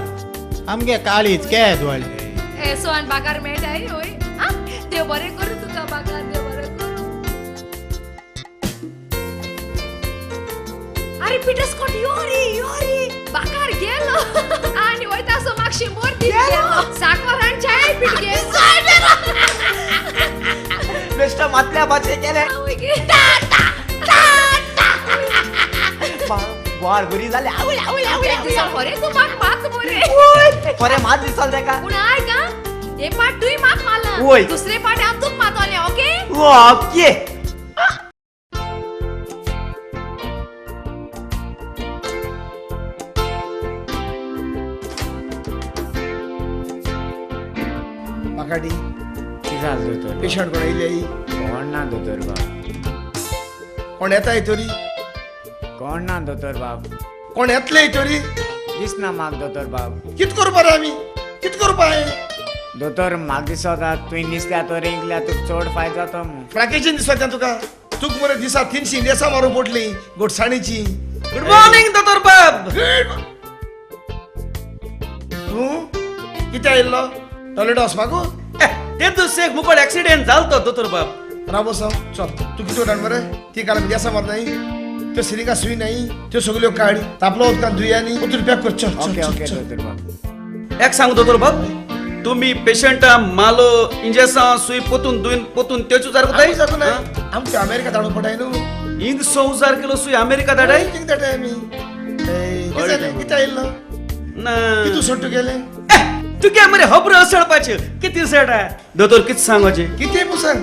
आमगे काळीज केद व्हडलें एसो आनी बाकार मेळटाय होय. देव बरें करूं तुका बाकार देव बरें करूं. अरे पीटर स्कॉट यो रे यो रे बाकार गेलो आनी वयता असो म्हाका 100 दीत गेलो साकर आनी चाय पीट गेलो. बेश्टा मातल्या भाशे केलें वाड बरी जाली. आवय आवय आवय खरें तूं म्हाका मात मरे खरें मात दिसल तेका. पूण आयक आं हे पाट तुवें म्हाका मारला दुसरे पाट हांव तुका मारतलें. Okay okay. म्हाका कितें जालें दोतोर? पेशंट कोण येयले? कोण ना दोतोर बाब. कोण येताय तरी? कोण ना दोतोर बाब. कोण येतले तरी? दिसना म्हाका दोतोर बाब. कित करपा रे आमी, कित करपा हांवें? दोतोर म्हाका दिसता तुवें निसल्या तो रिंकल्या तुका चड फायदो जातो मू. फ्राकेचें दिसता तुका? तुका मरे दिसा 300 इंडियसां मारूंक पडली गोडसाणीची. गुड मॉर्निंग दोतोर बाब. तूं कितें आयिल्लो टॉयलेट वचपाकू? ते दुसरे मुकोड एक्सिडेंट जालो दोतोर बाब. राव बस चल. तूं कितें जाण मरे, ती काल इंडियसां मार नाय, त्यो सिरिंगा सुई नाय, त्यो सगल्यो काड, तापलो उदकान धुय आनी उतून पॅक कर. चल ओके ओके दोतोर बाब. एक सांग दोतोर बाब, तुम्ही पेशंटा मालो इंजेसां सुई पोतून दुईन पोतून तेचू सारको जाको ना? आमकां अमेरिका धाडूंक पडटाय न्हू. हिंग 100 किलो सुई अमेरिका धाडाय? कितें धाडाय आमी? कितें आयिल्लो ना कितू सोडटू गेले तुगे मरे खबर असळपाच्यो कितें सेटा दोतोर? कितें सांगपाचें? कितें पूण सांग.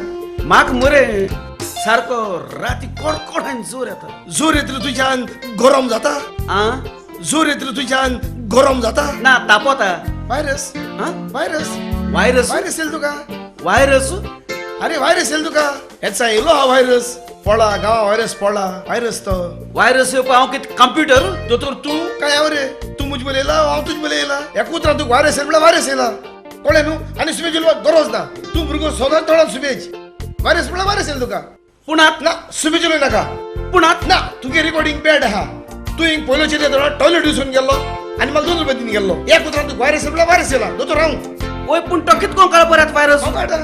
म्हाका मरे सारको राती कडकड आनी जोर येता. जोर येतलो तुज्यान गरम जाता? आं, जोर येतलो तुज्यान गरम जाता? ना, तापोता. व्हायरस. व्हायरस व्हायरस व्हायरस येयल तुका? व्हायरस? अरे व्हायरस येयल तुका? हेचा येयलो हा व्हायरस पडला गांवा, व्हायरस पडला, व्हायरस तो. व्हायरस येवपा हांव कितें कंप्युटर? दोतोर तूं काय हांव रे? तूं म्हजे बरें येयला, हांव तुजे बरें येयला. एका उतरान तुका व्हायरस येयला म्हणल्यार व्हायरस येयला, कळ्ळें न्हू? आनी सुबेज उलोवपाक गरज ना. तूं भुरगो सदांच तोंडान सुबेज. व्हायरस म्हणल्यार व्हायरस येयला तुका. पूण आतां ना सुबेज उलोय नाका. पूण आतां ना, तुगे रिकॉर्डिंग बॅड आहा. तूं हिंग पयलो चेर टॉयलेट वचून गेल्लो आनी म्हाका 2 रुपया दिवन गेल्लो. एक उतरान तुका व्हायरस म्हणल्यार व्हायरस येयला. दोतोर हांव वय, पूण तो कितको कळ परत व्हायरस? हांव काडटा,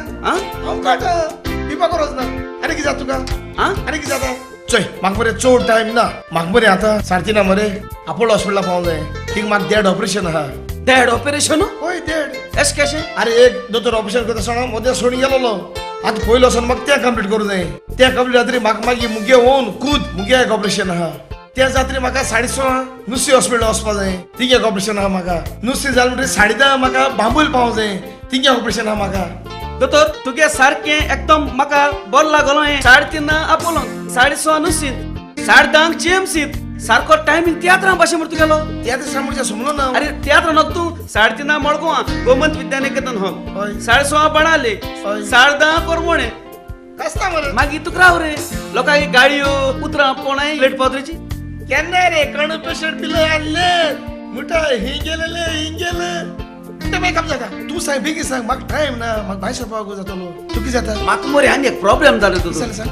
हांव काडटा, पिवपाक गरज ना. आनी कितें जाता तुका? आनी कितें जाता? चोय म्हाका मरे चड टायम ना. म्हाका मरे आतां सारकी ना मरे, आपोलो हॉस्पिटला पावंक जाय. थिंग म्हाका देड ऑपरेशन आहा. देड ऑपरेशन? हय देड. एश कशें? अरे एक दोतोर ऑपरेशन करता आसतना मदें सोडून गेलोलो. आतां पयलो वचोन म्हाका तें कंप्लीट करूंक जाय. तें कंप्लीट जातरी म्हाका मागीर मुगे ओन खूद मुगे एक ऑपरेशन आहा. त्या जातरी म्हाका 6:30 नुस्तें हॉस्पिटल वचपा जाय. थिंग एक ऑपरेशन आहा म्हाका. नुस्तें जालें म्हणटकीर 10:30 म्हाका बांबोल पावंक जाय. थिंग एक ऑपरेशन आहा म्हाका. दोतोर तुगे सारकें एकदम म्हाका बरो लागलो. हें 3:30 आपोलोन, 6:30 नुस्तीत, 10:30 जीएमसीत, सारको टायमींग तियात्रां भाशेन मरे तुगेलो. तियात्र म्हणजे समलो ना. अरे तियात्र न्हू तूं 3:30 मडगांवां गोमंत विद्यानिकेतन हॉल, 6:15 बाणाले, 10:30 करमोणे. कसता मरे मागीर तुका राव रे लोकांक गाडयो उतरां कोणाय लेट पावतरीची केन्ना रे कोण पेशंट पिलो आणले मुठा हिंग गेलेले हिंग गेले. ते मागीर काम जाता. तूं सांग बेगीन सांग, म्हाका टायम ना, म्हाका भायर सरपाक जातलो. तूं कितें जाता? म्हाका मरे आनी एक प्रॉब्लेम जालो तुजो. सांग.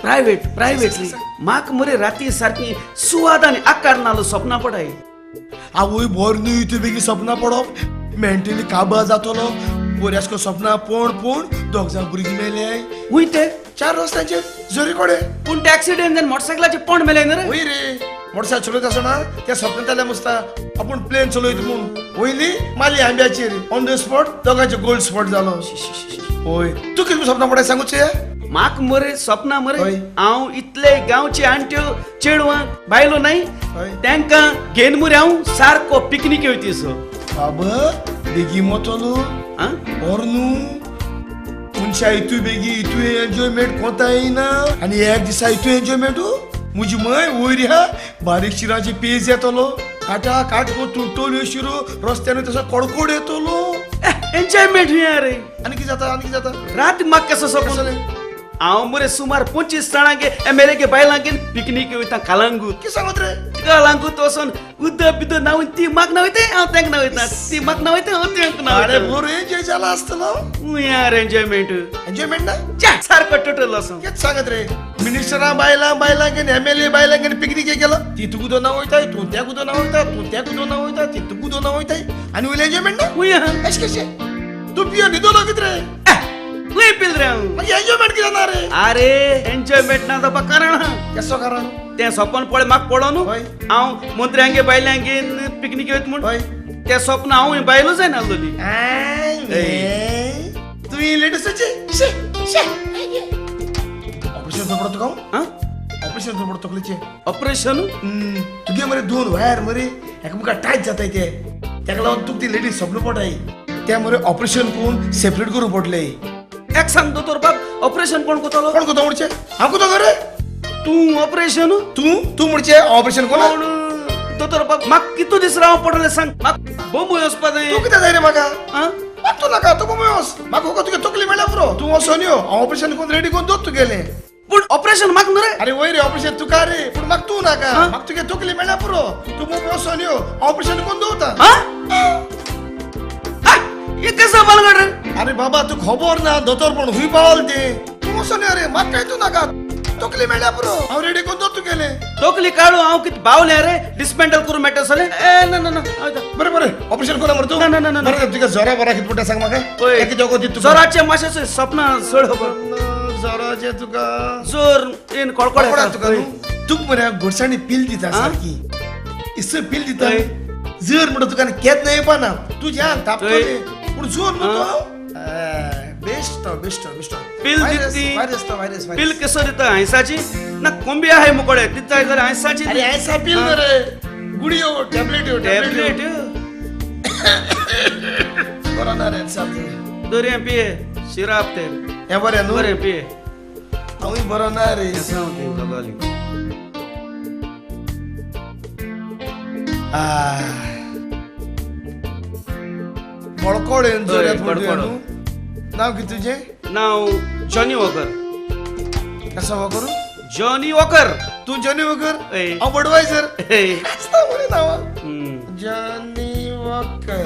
प्रायवेट प्रायवेटली म्हाका मरे राती सारकी सुवाद आनी आकार नालो सपनां पडाय. आवय बोर न्हय तूं बेगीन सपनां पडप, मेंटली काबा जातलो. पोऱ्यासको सपनां पोण पोण दोग जाण भुरगीं मेले. वय ते 4 रस्त्यांचेर जोरी कोडे. पूण ते एक्सिडेंट जावन मोटरसायकलाचे पोंड मेले न्हय रे? वय रे, मोटरसायकल चलयता आसतना त्या सपनांतल्या मुसता आपूण प्लेन चलयता म्हूण. वयली मारली आंब्याचेर, ऑन the spot दोगांचे गोल्ड स्पॉट जालो. वय तूं कितें सपनां पडाय सांगूच? म्हाका मरे सपनां मरे हांव इतले गांवचे आंट्यो चेडवां बायलो न्हय तांकां घेवन मरे हांव सारको पिकनीक वयता सो. बाबा बेगीन वतलो or न्हू मनशा इतू बेगी इतू एन्जॉयमेंट कोता येयना आनी एक दिसा इतू एन्जॉयमेंट. म्हजी मय वयर ह्या बारीक शिराची पेज येतलो, काटा काटको तुटोल्यो शिरो रस्त्यान तसो कडकोड येतलो. एन्जॉयमेंट ह्या रे. आनी कितें जाता? आनी कितें जाता? रात म्हाका कसो सपन हांव मरे सुमार 25 जाणांक एमएलए के बायलांक पिकनीक वयता कालांगूट. कितें सांगत रे? कालांगूट वचोन उदक बिदक न्हांवन ती म्हाका न्हांवयता, हांव तांकां न्हांवयता, ती म्हाका न्हांवयता, हांव तांकां न्हांवयता. अरे बरो एन्जॉय जाला आसतलो. यार एन्जॉयमेंट एन्जॉयमेंट ना सारको टोटल असो. कितें सांगत रे? मिनिस्टरां बायलां बायलांक एमएलए बायलांक पिकनीक गेलो, ती तुका उदक न्हांवयताय, तूं त्या उदक न्हांवयता, तूं त्या उदक न्हांवयता, ती तुका उदक न्हांवयताय आनी वयलें एन्जॉयमेंट ना. अशें कशें? तूं पियो न्हिदलो कितें रे? खंय पिल रे हांव? मागीर एन्जॉयमेंट कितें ना रे? अरे एन्जॉयमेंट ना जावपाक कारण आहा. केसो कारण? तें सपन पळय म्हाका पडो न्हू, हांव मंत्र्यांगे बायलांगे पिकनीक वयता म्हूण तें सपन हांव बायलो जायना आसलोली. तुवें लेडीसाचे ऑपरेशन पडतो तुका? ऑपरेशन पडतो तकलेचें. ऑपरेशन? तुगे मरे 2 वायर मरे एकामेका टायट जाताय ते, तेका लागून तुका ती लेडीज सपन पडाय. ते मरे ऑपरेशन करून सेपरेट करूंक पडले. एक सांग दोतोर बाब, ऑपरेशन कोण करतलो? कोण करता म्हणचे? हांव करता रे. तूं ऑपरेशन? तूं तूं म्हणचे ऑपरेशन कोण? दोतोर बाब म्हाका कितू दीस रावंक पडलें सांग. म्हाका बोंबय वचपा जाय. तूं कितें जाय रे म्हाका? तूं नाका, तूं बोंबय वच. तूं वचोन यो, हांव ऑपरेशन करून रेडी करून दवर तुगेलें. पूण ऑपरेशन म्हाका न्हू रे. अरे वय रे, ऑपरेशन तुका रे, पूण म्हाका तूं नाका. म्हाका तुगे तकली मेळ्ळ्या पुरो. तूं मुंबय वचोन यो, ऑपरेशन करून दवरता. हे कसं भानगड रे? अरे बाबा, तू खबर ना दोतोर पण हुई पावल ते. तूं वचोन यो रे, म्हाका काय तूं नाका, तकली मेळ्ळ्या पुरो, हांव रेडी करून दवर तुगेलें. तकली काडू हांव कितें बावलें रे? डिसमेंटल करून मेळटा सगळें. ए ना ना ना, बरें बरें, ऑपरेशन करून मरे तूं. ना ना ना, बरें, तुका जोरा बरा कितें पडटा सांग म्हाका. कितें वखद दिता तुका? जोराचें मातशें सपना चड खबर. जोराचें तुका जोर येन कळकळ तुका न्हू. तुका मरे गोडसाणी पील दिता सारकी, इसर पील दिता. जर म्हणटा तुका केन्ना येवपा ना, तुज्या आंग तापतलें, पूण जोर न्हू तो. बेस्ट बेस्ट बेस्ट पील दिती. पील कसो दिता? हांयसाची ना कोंबी आहे मुकोडे दिता जाल्यार हांयसाची. अरे हांयसा पील न्हू रे, गुडयो टॅबलेट. टॅबलेट बरो ना रे सारकें. दरया पिये शिराप ते हें बरें न्हू? बरें पिये. हांवूय बरो ना रे. गजाली कळकळ येवन जोर. नाव कितें तुजें? नाव जॉनी वॉकर. कसो वॉकर? Johnny Walker. तूं जॉनी वॉकर? हांव बडवायझर. आसता मरे नांवां. Johnny Walker.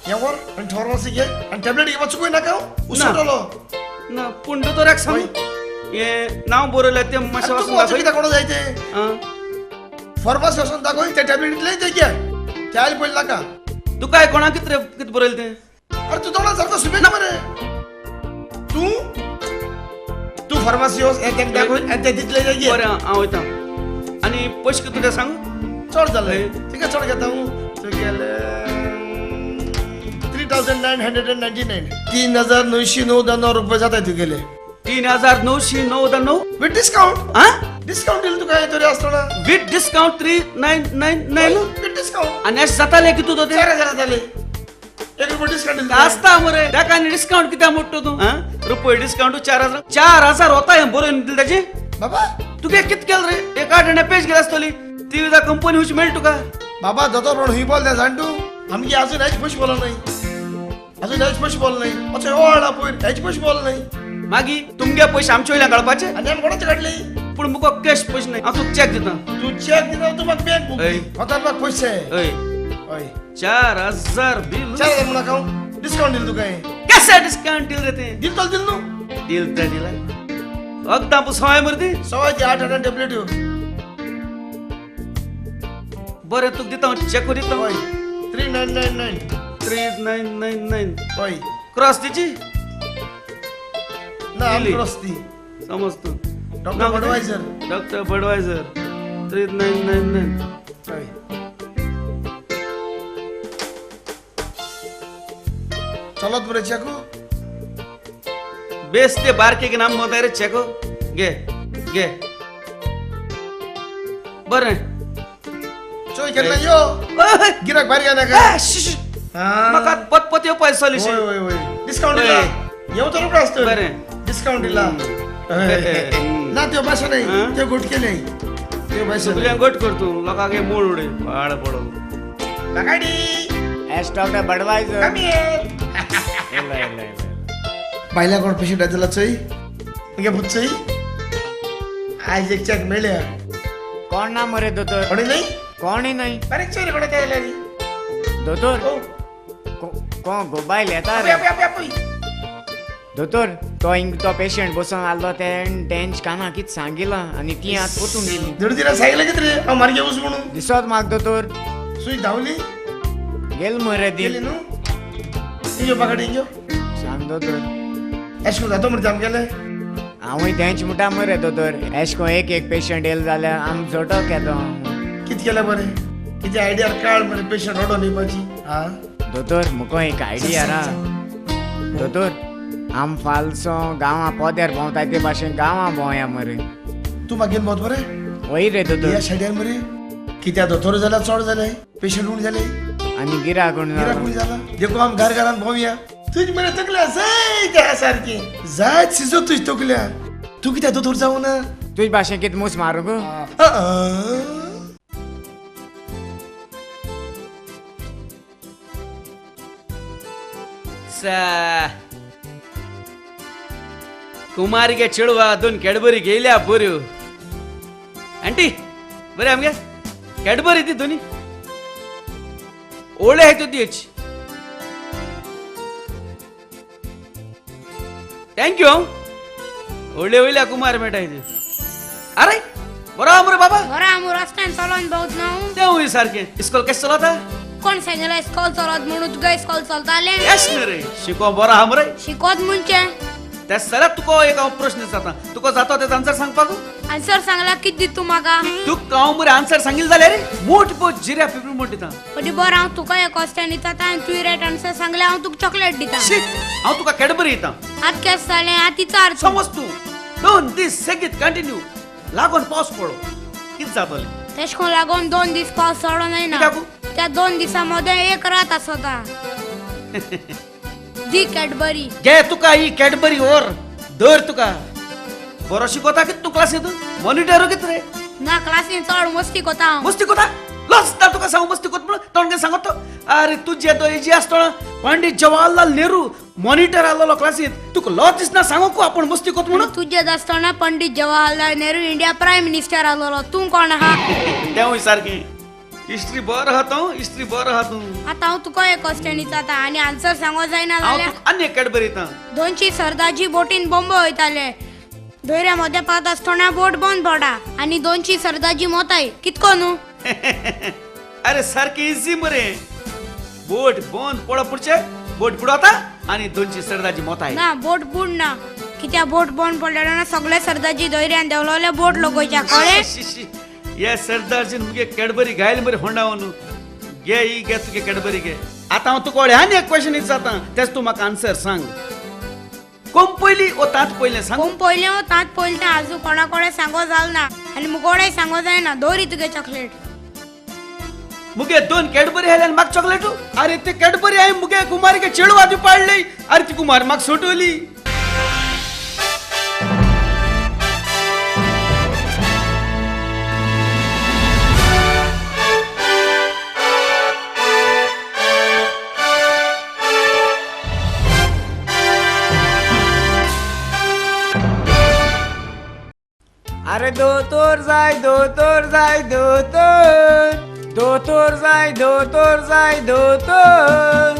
हें व्हर आनी फार्मासी घे आनी टॅबलेट घेवपा चुकूय नाका, उसळटलो ना. पूण दोतोराक सांग हें नांव बरयलें तें मातशें वाचून दाखय. कित्याक कोणा जाय तें फार्मासी वचून दाखय, ते टॅबलेट इतलें ते घे, ते आयले पयलीं नाका. तुका कोणा कितें कितें बरयलें तें? अरे तूं तोंडान सारको सुबेना मरे. तूं तूं फार्मासी वच, हें तेंका दाखय आनी ते तितलें ते घे. बरें, हांव वयता. आनी पयशे कितले ते सांग? चड जालें, तिका चड घेता हांव. तुगेले 3999. 3999 रुपये जाता तुगेले. 3999 विथ डिस्काउंट. हा, डिस्काउंट दिलं तुका तरी आसतना विथ डिस्काउंट 3999 विथ डिस्काउंट. आनी अशें जातालें कितू तो? 4000 जाले, 1 रुपये डिस्काउंट दिलो आसता मरे. ताका आनी डिस्काउंट कित्याक मोडटा तूं? रुपये डिस्काउंट 4000. 4000 वता हें बरोवन दिलें ताजें. बाबा तुगे कित केलें रे? एक आठ आणे पेज गेली आसतली ती कंपनी हुची मेळटा तुका. बाबा दोतोर पण हुंय बोल जाण तूं. आमगे अजून हेच पयशे बोल न्हय, अजून हेच पयशे बोल न्हय. असो हो हाडला पयर, हेच पयशे बोल न्हय. मागीर तुमगे पयशे आमचे वयल्यान काडपाचे आनी आमी कोणाचे काडले? पूण मुको कॅश पयशे नाही, हांव तुका चॅक दिता. तूं चॅक दिता, तूं म्हाका बँक बुक वता, म्हाका पयशे. हय हय, 4000 बील. 4000 म्हणून हांव डिस्काउंट दिल तुका. कशें डिस्काउंट दिल रे तें? दिल तो दिल न्हू. दिल तें दिला. वखदां पूण सवाय मरे ती. सवाय ती 8 आठ टॅबलेट. बरें, तुका दिता हांव चॅक दिता. हय, 3999. 3999. हय. क्रॉस दिची ना? आमी क्रॉस दी. समज तूं. Doctor Budweiser. Doctor Budweiser 3999. हय. चलत बरें चेकू. बेस ते बारके नाम मोताय रे चेको. घे घे बरें. चोय केन्ना यो गिराक भायर गेला का? म्हाका पत पत येवपा दिसली. वय वय वय, डिस्काउंट दिला. येवचो रोकडो आसतो. बरें, डिस्काउंट दिला ना. त्यो भाशा नाही, त्यो गोट केले त्यो भाशा. सगळ्यांक गोट कर तूं, लोकांक मूळ उडय पाड पडो. बागाडी एस डॉक्टर बडवायझर. कमी बायला कोण पेशंट दिला चोय मुगे भूत चोय. आज एक चेक मेळ्या. कोण ना मरे दोतोर? कोणी नाही, कोणी नाही. बारीक चोय रे कोणा ते. दोतोर कोण गोबायल येता रे? दोतोर तो हिंग तो पेशंट बसून आसलो तेंच काना कितें सांगिलां आनी ती आतां पोतून गेली. धड तिला सांगलें कितें रे हांव मार्गे वच म्हणून दिसत म्हाका दोतोर. सुई धांवली गेल मरे ती. गेली न्हू. इंजो बागाडी इंजो सांग दोतोर. एश कोन जातो मरे आमगेले? हांवूय तेंच म्हणटा मरे दोतोर. एश कोन एक एक पेशंट येयलो जाल्यार आम झटक येता. कितें केलें बरें? कितें आयडिया काड मरे पेशंट ऑर्डर दिवपाची. आं दोतोर मुको एक आयडिया ना दोतोर. आम फालसो गांवां पोद्यार भोंवताय ते भाशेन गांवां भोंवया मरे. तूं मागीर भोंवत मरे? वय रे दोतोर. ह्या सायडीन मरे कित्याक दोतोर जाल्यार चड जाले पेशंट उण जाले आनी गिराक उण गिराक जाला. देखून आम घर घरान भोंवया. तुज मरे तकल्या जाय त्या सारकी जायत सिजो तुज तकल्या. तूं कित्याक दोतोर जावं ना? तुज भाशेन कितें मूस मारूंक? कुमारी गे चेडवा दोन कॅडबरी घेयल्या बऱ्यो. आंटी बरें आमगे कॅडबरी ती दोनी ओळे आहाय त्यो दी. Thank you. व्हडले वयल्या कुमार मेळटा. अरे बरो आहा मरे बाबा. बरो आहा मुरो, रस्त्यान चलोन भोंवत न्हू. तेवूय सारकें. इस्कोल कशें चलता? कोण सांगलें इस्कोल चलत म्हणून? तुगे इस्कोल चलतालें? येस न्ही रे, शिको बरो आहा मरे. शिकोत म्हणचे? ते सगळ्यात तुका एक हांव प्रश्न जाता, तुका जाता तेजो आन्सर सांगपाक? आन्सर सांगला कित दित तूं म्हाका? तुका हांव मरे आन्सर सांगिल्लें जाल्यार रे मोठ पो जिऱ्या पिपरी मोठ दिता. पटी बरें, हांव तुका एक क्वेश्चन दिता आनी तुवें रायट आन्सर सांगलें हांव तुका चॉकलेट दिता. शी, हांव तुका कॅडबरी दिता. आत केस जालें? आत विचार. समज तूं 2 दीस सेगीत कंटिन्यू लागून पावस पडलो कित जातलें? तेश कोन लागून 2 दीस पावस पडो जायना. कित्याकू? त्या 2 दिसां मदें एक रात आसता. दी कॅडबरी. घे तुका ही कॅडबरी व्हर, धर तुका. बरो शिकवता कित तूं क्लासींत? मॉनिटर कित रे? ना, क्लासीन चड मस्ती कोता हांव. मस्ती कोता? लज ना तुका सांगू मस्ती कोत म्हणून तोंड घेवन सांगत तो. अरे तुजे तो एजी आसतना पंडित जवाहरलाल नेहरू मॉनिटर आसलेलो क्लासींत, तुका लज दिसना सांगूंक आपूण मस्ती कोत म्हणून? तुजे आसतना Pandit Jawaharlal Nehru India prime minister आसलेलो, तूं कोण आहा? तेवूय सारकें. हिस्ट्री बरो आहा तूं, हिस्ट्री बरो आहा तूं. आतां हांव तुका एक क्वेश्चन विचारता आनी आन्सर सांगो जायना जाल्यार आनी एक कॅडबरी दिता. 200 सरदारजी बोटीन बॉम्बे वयताले, दर्या मदें पावता आसतना बोट बंद पडा आनी 200 सरदारजी मोताय, कितको न्हू? अरे सारकें इजी मरे. बोट बंद पडप पुरचे बोट बुडवता आनी 200 सरदारजी मोताय. ना, बोट बुड ना, कित्याक बोट बंद पडलें सगळे सरदारजी दर्यान देंवलोले बोट लोगोयच्या, कळ्ळें? हे सरदारजीन मुगे कॅडबरी घायल मरे होंडावन. घे ही घे तुगे कॅडबरी घे. आतां हांव तुका आनी एक क्वेश्चन विचारता, तेच तूं म्हाका आन्सर सांग. कोम पयली ओ तांत पयलें सांग. कोम पयलें ओ तांत पयलें तें आजू कोणा कोडे सांगो जाल ना आनी मुगोडेय सांगो जायना. दवरी तुगे चॉकलेट. मुगे 2 कॅडबरी हाडले आनी म्हाका चॉकलेटू? अरे ते कॅडबरी हांवें मुगे कुमारीके चेडवा पाडली, अरे ती कुमारी म्हाका सोटवली. अरे दोतोर जाय, दोतोर जाय, दोतोर, दोतोर जाय, दोतोर जाय, दोतोर.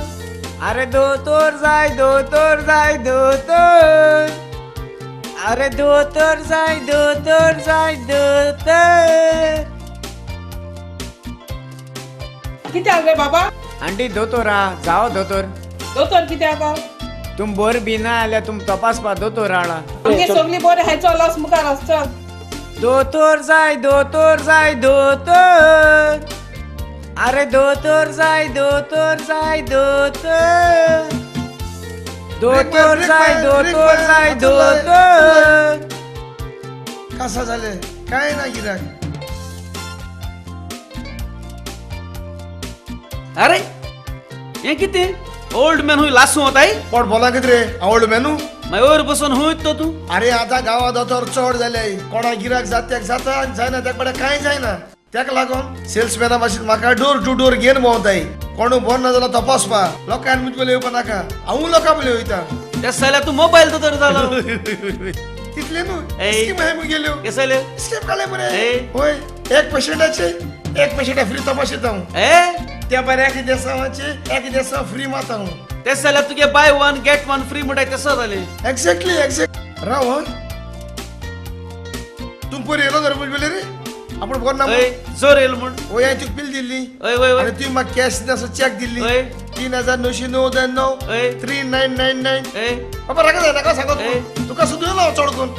अरे दोतोर जाय, दोतोर जाय, दोतोर. अरे दोतोर जाय, दोतोर जाय, दोतोर. कित्याक रे बाबा? आंटी दोतोर आ, जाओ दोतोर. दोतोर कित्याक? तुम बोर बी ना जाल्यार तुम तपासपा दोतोर हाडा. आमगे सगळीं बरें आहाय, चल वच मुखार वच चल. दोतोर जाय, दोतोर जाय, दोतोर. अरे दोतोर जाय, दोतोर जाय, दोतोर. दोतोर जाय, दोतोर जाय, दोतोर. कसा जालें काय ना कित्याक? अरे हें कितें ओल्ड मॅन हुंय लासूं वताय? पोट बोला कितें रे ओल्ड मॅनू? मागीर बसून हुंय तो तूं. अरे आतां गांवां दोतोर चड जाले, कोणा गिराक जाता तेका जाता आनी जायना तेका कडेन कांय जायना. तेका लागून सेल्समॅना भाशेन म्हाका डोर टू डोर घेवन भोंवताय. कोणू बरो ना जाल्यार तपासपा, लोकांक मुज पयलीं येवपा नाका, हांवूय लोकां पयलीं वयता. तें जाल्यार तूं मोबायल दोतोर जालो. तितलें न्हू, स्कीम आहाय मुगेल्यो. केस जालें? स्कीम काडले मरे. हय, एक पेशंटाचे एक पेशंटा फ्री तपाशिता हांव. त्या भायर एक देसावाचे एक देसाव फ्री मारता हांव. तें जाल्यार तुगे buy 1 get 1 free म्हणटाय तसो जालें. Exactly exact. राव हय, तूं पयर येयलो तर मुज रे आपूण बरो ना जोर येयलो म्हूण. हय, हांवें तुका बील दिल्ली. हय हय आनी तुवें म्हाका कॅश असो चॅक दिल्ली. 3999 3999. बाबा रागा जाय नाका सांगत तुका सुद्दां येयलो हांव चड करून.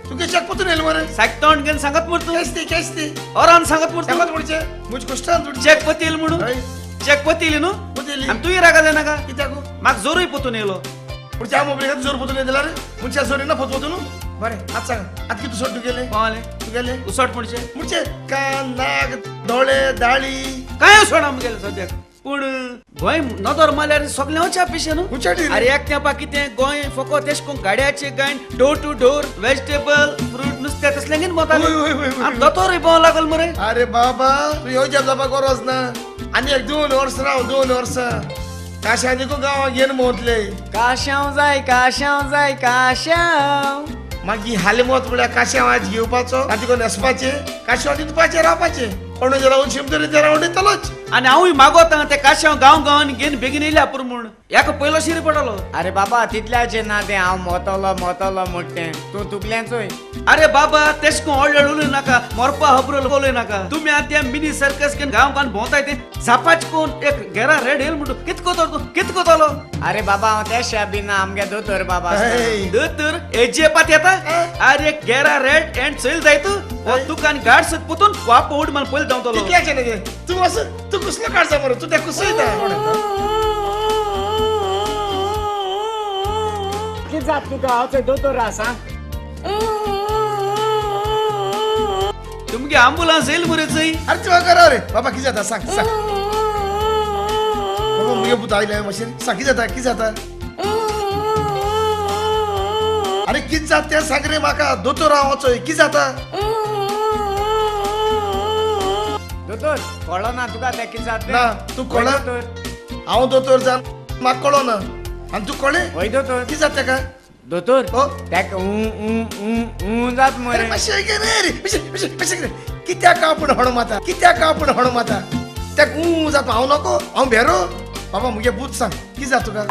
तुगे चॅक पत्रून येयलो मरे. साक तोंड घेवन सांगत म्हूण तूं. कॅश दी, कॅश दी. ओरान सांगत म्हूण सांगत म्हणचे मुज कुश्टान चॅक पत्ती येयलो म्हणून. चॅक पत्ती येयली न्हू? आनी तूंय रागा जाय नाका कित्याक? म्हाका जोरूय पोतून येयलो. पुढच्या मोबाईल जोर पोतून येयला रे मनशा जोर येना पोतू न्हू. बरें आतां सांग, आतां कितें उसोट तुगेलें? कोणालें? तुगेलें उसोट म्हणचे? म्हणचे कान, नाक, दोळे, दाळी कांय उसोना मुगेलें सद्याक. पूण गोंय नदर मारल्यार सगळें वच्या पिशें न्हू. अरे एक तेंपा कितें गोंय फकत तेश कोन गाडयाचे गायन door to door vegetable fruit नुस्त्या तसलें घेवन भोंवताले. दोतोरूय भोंवंक लागल मरे. अरे बाबा तूं येवच्या जावपाक गरज ना. आनी एक 2 वर्सां राव, 2 वर्सां काश्या निको गांवाक घेवन भोंवतले. काशांव जाय, काशांव जाय, काशांव. मागीर हाले मत म्हळ्यार काश्यांव आज घेवपाचो आनी तुका न्हेसपाचें, काश्यांव दिवपाचें रावपाचें. कोणूय रावन शिमतरी ते रावंड येतलोच. आनी हांवूय मागोता ते काश्यांव गांव गांवांनी घेवन बेगीन येयल्या पुरो म्हूण. याका पयलो शिरी पडलो. अरे बाबा तितल्याचें ना तें, हांव मोतलो मोतलो म्हणटें, तूं तुगल्याचोय. अरे बाबा तेश कोन व्हडले उलय नाका, मोरपा खबरो उलय नाका. तुमी आतां त्या मिनी सर्कस घेवन गांव गांवान भोंवताय ते झापाच कोन एक घेरा रेड येयल म्हणटू कित कोतो तूं, कित कोतलो? अरे बाबा हांव तेशा बी ना, आमगे दोतोर बाबा. दोतोर एजे पात येता? अरे गेरा रेड एंड चयल जाय तूं, हो तुका आनी गार्ड सत पोतून वाप उड मला पयलीं धांवतलो. कितल्याचें न्ही तूं असो, तूं कुसलो काडचा मरे, तूं त्या कुसयता. कित जात तुका, हांव चोय दोतोर आसा. तुमगे आंबुलांस येयल मरे चोय. अरे तुका करा रे बाबा, कितें जाता सांग सांग. बाबा मुगे पूत आयले मातशें, सांग कितें जाता, कितें जाता? अरे कितें जाता तें सांग रे म्हाका, दोतोर हांव चोय, कितें जाता? दोतोर कळना ना तुका तें कितें जाता? ना तूं कळना, हांव दोतोर जावन म्हाका कळना आनी तूं कळ्ळें? हय दोतोर. कितें जाता तेका? दोतोर तेका ऊ ऊ ऊ ऊ जात मरे. मातशें रे, मातशें कित्याक आपूण हण माता, कित्याक आपूण हण माता? तेका ऊ जाता, हांव नको, हांव भेरो. बाबा मुगे पूत सांग कितें जाता तुका?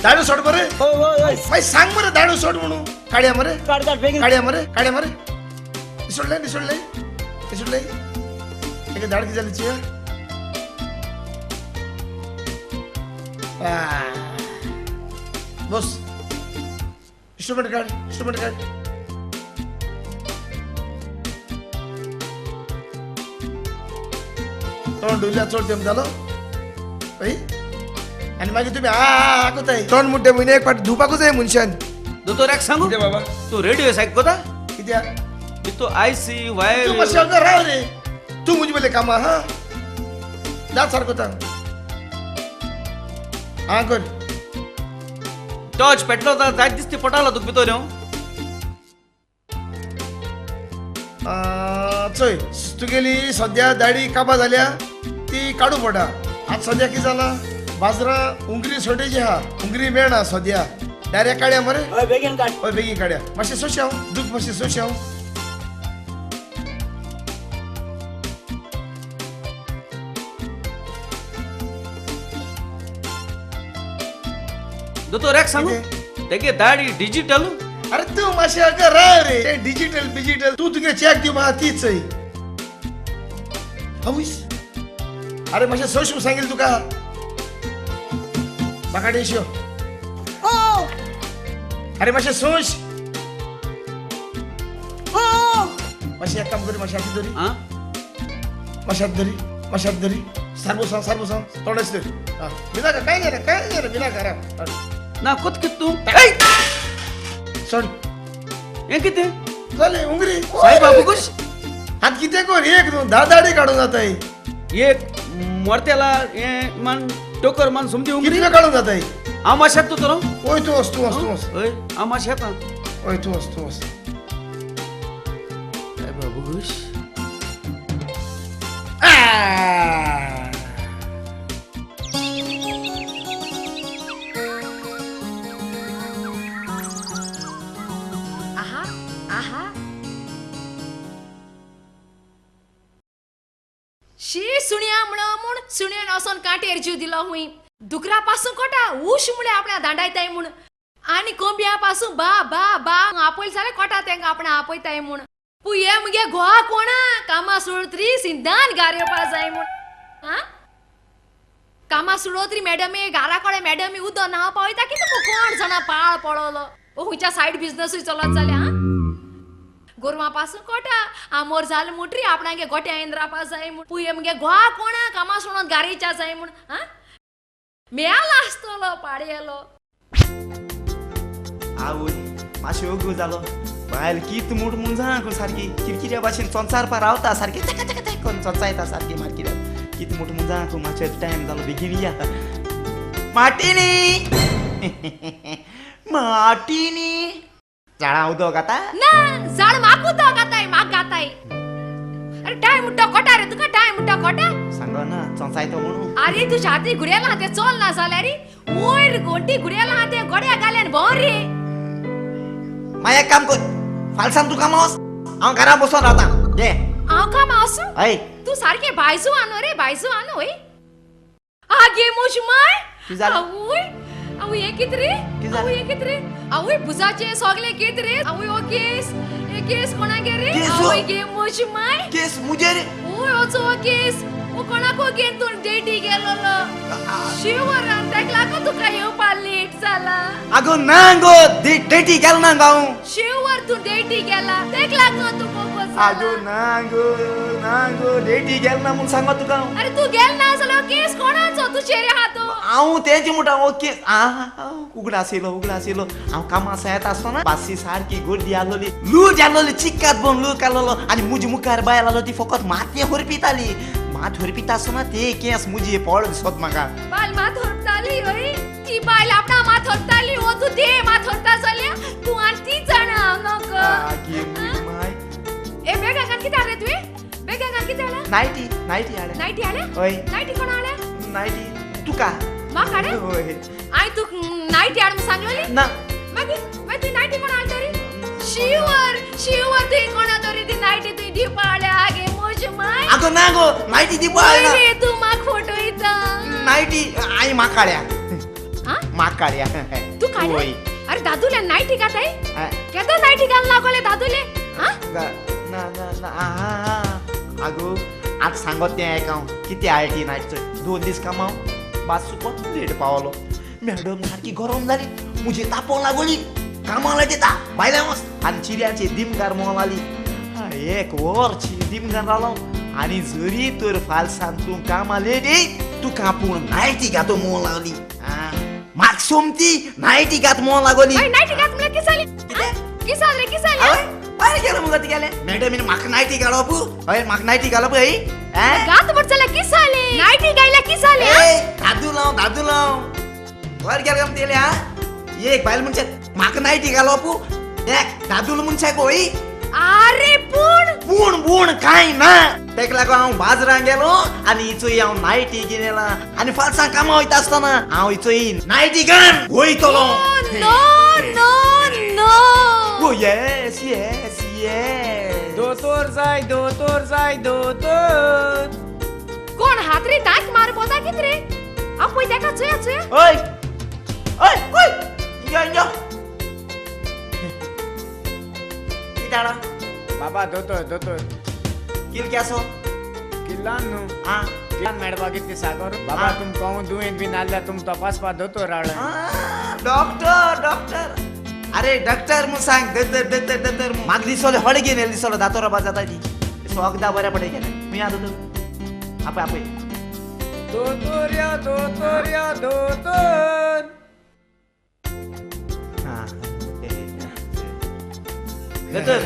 दाडू सोड मरे, मागीर सांग मरे दाडू सोड म्हणून. काडया मरे, काडया मरे, काडया मरे. सोडलें सोडलें सोडलें. तेका दाड कितें जाली चिया? बस इंस्ट्रुमेंट काड, इंस्ट्रुमेंट काड. तोंड धुल्या चड तेंप जालो हय. आनी मागीर तुमी आ कोताय तोंड मुड्डे म्हयने एक फावट धुवपाकूच जाय मनशान. दोतोराक सांगू बाबा तूं रेडियो आयकता कित्याक? तूं आयसी वायर. तूं मातशें अगर राव रे, तूं म्हजे पयलें कामां हा दांत सारको कोता. आं कर टॉर्च पेटलो जायत दिसती पटालो तुका भितर येवं. चोय तुगेली सद्या दाडी काबा जाल्या ती काडू पडटा. आतां सद्या कितें जालां, बाजरां उंगरी शॉर्टेज आहा, उंगरी मेळना सद्या. डायरेक्ट काडया मरे? हय बेगीन काड. हय बेगीन काडया, मातशें सोंशांव दूख, मातशें सोंशांव. दोतोर एक सांगू, तेगे दाडी डिजिटल. अरे तूं मातशें अगर राव रे, डिजिटल डिजिटल तूं तुगे चॅक दिवपा तीच चोय. हवूस अरे मातशें सोंश सांगील तुका. म्हाका डेश्यो. अरे मातशें सोंश. मातशें एक काम करी, मातशें हाती धरी, मातशें हात धरी, मातशें हात धरी. सारबो सांग, सारबो सांग, तोंडाच धरी. आं बिनाका काय जालें, काय जालें बिनाका राव. ना कोत कितें तूं सोड. हें कितें जालें उंगरी साहेब बाबू कुश. हात कितें कर, एक दोन 10 दाडी काडून जाताय. एक मरतेला हें मान टोकर मान समजी उंगरी कितल्यो काडून जाताय? हांव मातशें तूं तर. वय तूं वच, तूं वच, तूं वच. हय हांव मातशें येता. हय तूं वच, तूं वच. साहेब बाबू कुश. आहा आहा शी सुण्या म्हणो म्हूण सुण्यान वचोन कांटेर जीव दिलो हुंय. दुकरा पासून कोटा उश म्हळ्यार आपणा दांडायताय म्हूण, आनी कोंबया पासून बा बा बा आपयले जाल्यार कोटा तेंका आपणा आपयताय म्हूण. पूण हे मुगे घोवा कोणा कामां सोडतरी सिंधान घार येवपा जाय म्हूण. आं कामां सोडतरी मॅडमी घारा कडेन मॅडमी उदक न्हांवपा वयता कितें कोण जाणा पाळ पडलो. ओ खंयच्या सायड बिजनसूय चलत जाल्या. आं गोरवां पासून कोटा आमोर जाल मुटरी आपणागे गोट्या येवन रावपा जाय म्हूण. पूण हे मुगे घोवा कोणा कामां सोडून गारेच्या जाय म्हूण. आं मेला आसतलो पाडयेलो. आवय मातशें ओगू जालो. बायल कित मूठ मुंजां सारकी किरकिऱ्या भाशेन चोंचारपा रावता सारकी तेका तेका तेक करून चोंचायता सारकी मार्किऱ्याक. कित मूठ मुंजां मातशें टायम जालो बेगीन या. माटिनी माटिनी झाडां उदक आता ना, झाड म्हाका उदक घाताय, म्हाका घाताय. अरे टाय मुट्टा कोटा रे तुका टाय मुट्टा कोटा सांगो ना चोंचायतो म्हणून. अरे तू छाती घुड्याला हाते चोल ना जाल्यार वयर गोटी घुड्याला हाते गोड्या घाल्यान भोंव रे. मागीर एक काम कर, फालसान तूं कामां वच, हांव घरा बसून रावता. घे हांव कामां वचूं? हय. तूं सारकें बायजू आनो रे, बायजू आनो. हय आगे मोज माय. आवय आवय हे कितें रे? आवय हे कितें रे? आवय भुजाचे सगळे कितें रे? आवय हो केस, हे केस कोणागे रे? आवय गे मोज माय केस मुजे रे. ओय ओचो हो केस ओ कोणाको घेवन तूं डेटी गेलोलो शिवरान ताका लागून तुका येवपा लेट जाला. आगो ना गो डेटी गेलो ना गो हांव. शिवर तूं डेटी गेला ताका लागून तूं बोगो जाला. आगो ना गो ना गो डेटी गेलो ना म्हूण सांगो तुका हांव. अरे तूं गेल ना जाल्यार केस कोणाचो तूं चेरे हातो. हांव तेंच म्हणटा हो केस उगडास येयलो उगडास येयलो. हांव कामां येता आसतना बासी सारकी गर्दी आसलोली, लूज आसलोली, चिक्कात बोन लूज आसलोलो आनी मुजे मुखार बायल आसलो ती फकत मातयें हरपिताली. मात हरपिता आसतना ते केंस मुजे पळ दिसत म्हाका. बायल मात हरपताली हय ती बायल आपणा मात हरपताली. हो तूं ते मात हरपता जाल्यार तूं आनी ती जाणा हांव नको. ए बेगा घाल कितें हाडलें तुवें? बेगा घाल कितें हाडलें? नायटी नायटी हाडल्या. नायटी हाडल्या? हय. नायटी कोण हाडल्या? नायटी तुका. म्हाका हाडल्या? हय. हांवें तुका नायटी हाड म्हूण सांगलोली? ना. मागीर मागीर तुवें नायटी कोण हाडली तरी? शिवर शिवर तुवें कोणा तरी ती नायटी तुवें दिवपा हाडल्या. आगे म्हज माय. आगो ना गो नायटी दिवपा हाडना. रे तूं म्हाका फटयता. नायटी हांवें म्हाका हाडल्या. म्हाका हाडल्या. तूं काडल्या? अरे दादूले नायटी घाताय? केदो नायटी घालून लागोले दादूले? ना ना ना आगो आतां सांगत तें आयक हांव कितें हाडली ती नायट. चोय 2 दीस कामां बास सुकोन लेट पावलो. मॅडम सारकी गरम जाली, मुजे तापोवंक लागोली. कामां लायता भायल्यान वच आनी चिऱ्याचे दिमगार मोल आली. एक वर दिमगार रावलो आनी जरी तर फालसान तूं कामां लेट येयत तुका पूण नायटी घातो मोल लागली. म्हाका सोमती नायटी घात मोल लागोली. नायटी घात म्हणल्यार कितें जालें? कितें जालें? कितें जालें? बरें गेलो मुगो तिगेलें. मॅडमीन म्हाका नायटी घालप. हय म्हाका नायटी घालप. हय घात म्हट जाल्यार कितें जालें? नायटी घायल्यार कितें जालें? दादू लाव दादू लाव बरें गेलें काय तिगेलें. हा एक बायल मनशाक म्हाका नायटी घालप एक दादूल मनशाक. हय आरे पूण पूण पूण कांय ना. तेका लागून हांव बाजारान गेलो आनी हिचोय हांव नायटी घेवन येयला आनी फालसां कामां वयता आसतना हांव हिचोय नायटी घेवन वयतलो. No no no. Oh yes yes yes. दोतोर जाय दोतोर जाय दोतोर. कोण हात रे ताक मार पोता कित रे? हांव पळय तेका चोया चोया. हय हय हय यो यो कितें हाडा? बाबा दोतोर दोतोर. किल केसो? किल्लान न्हू. आं किल्लान मेळपाक कितें सागर? बाबा तुमकां हांव दुयेंत बीन आसल्यार तुम तपासपा दोतोर हाडला. Doctor doctor. अरे डॉक्टर म्हूण सांग. दोतोर दोतोर दोतोर म्हाका दिसलो हळ घेवन येयलो दिसलो दातोरा बाद जाता ती सगदां बऱ्या पडय गेलें. खंय आहा दोतोर? आपय आपय. दोतोर या दोतोर या दोतोर. दोतोर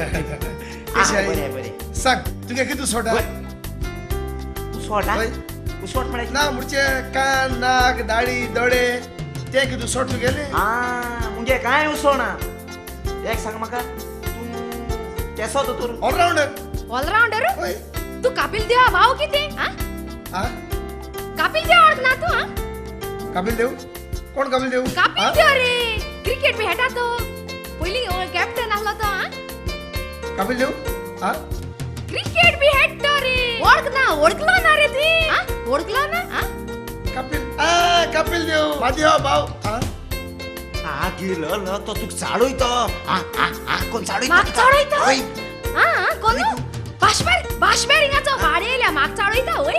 बरें बरें सांग तुगे कितें सोडा? उसोट? उसोट म्हळ्यार ना म्हणजे कान नाक दाढी दोळे ते कितें उसोट तुगेले? आं मुगे कांय उसोना. एक सांग म्हाका तूं केसो दोतोर? ऑलरावंडर. ऑलरावंडर? तूं कपिल देवा भाव कितें? कपिल देव वळखना तूं? कपिल देव? कोण कपिल देव? कपिल देव रे क्रिकेट बी खेळटा तो, पयलीं कॅप्टन आसलो तो. कपिल देव क्रिकेट बी खेळटा रे. वळखना वळखलो ना रे तुवें? वळखलो ना? कपिल कपिल देव म्हाजे भाव. आ गेलो तो तुका चाळयतो. कोण चाळयतो? म्हाका चाळयता? आं कोण? बाशबेर बाशबेर हिंगाचो भाडे येयल्या म्हाका चाळयता. हय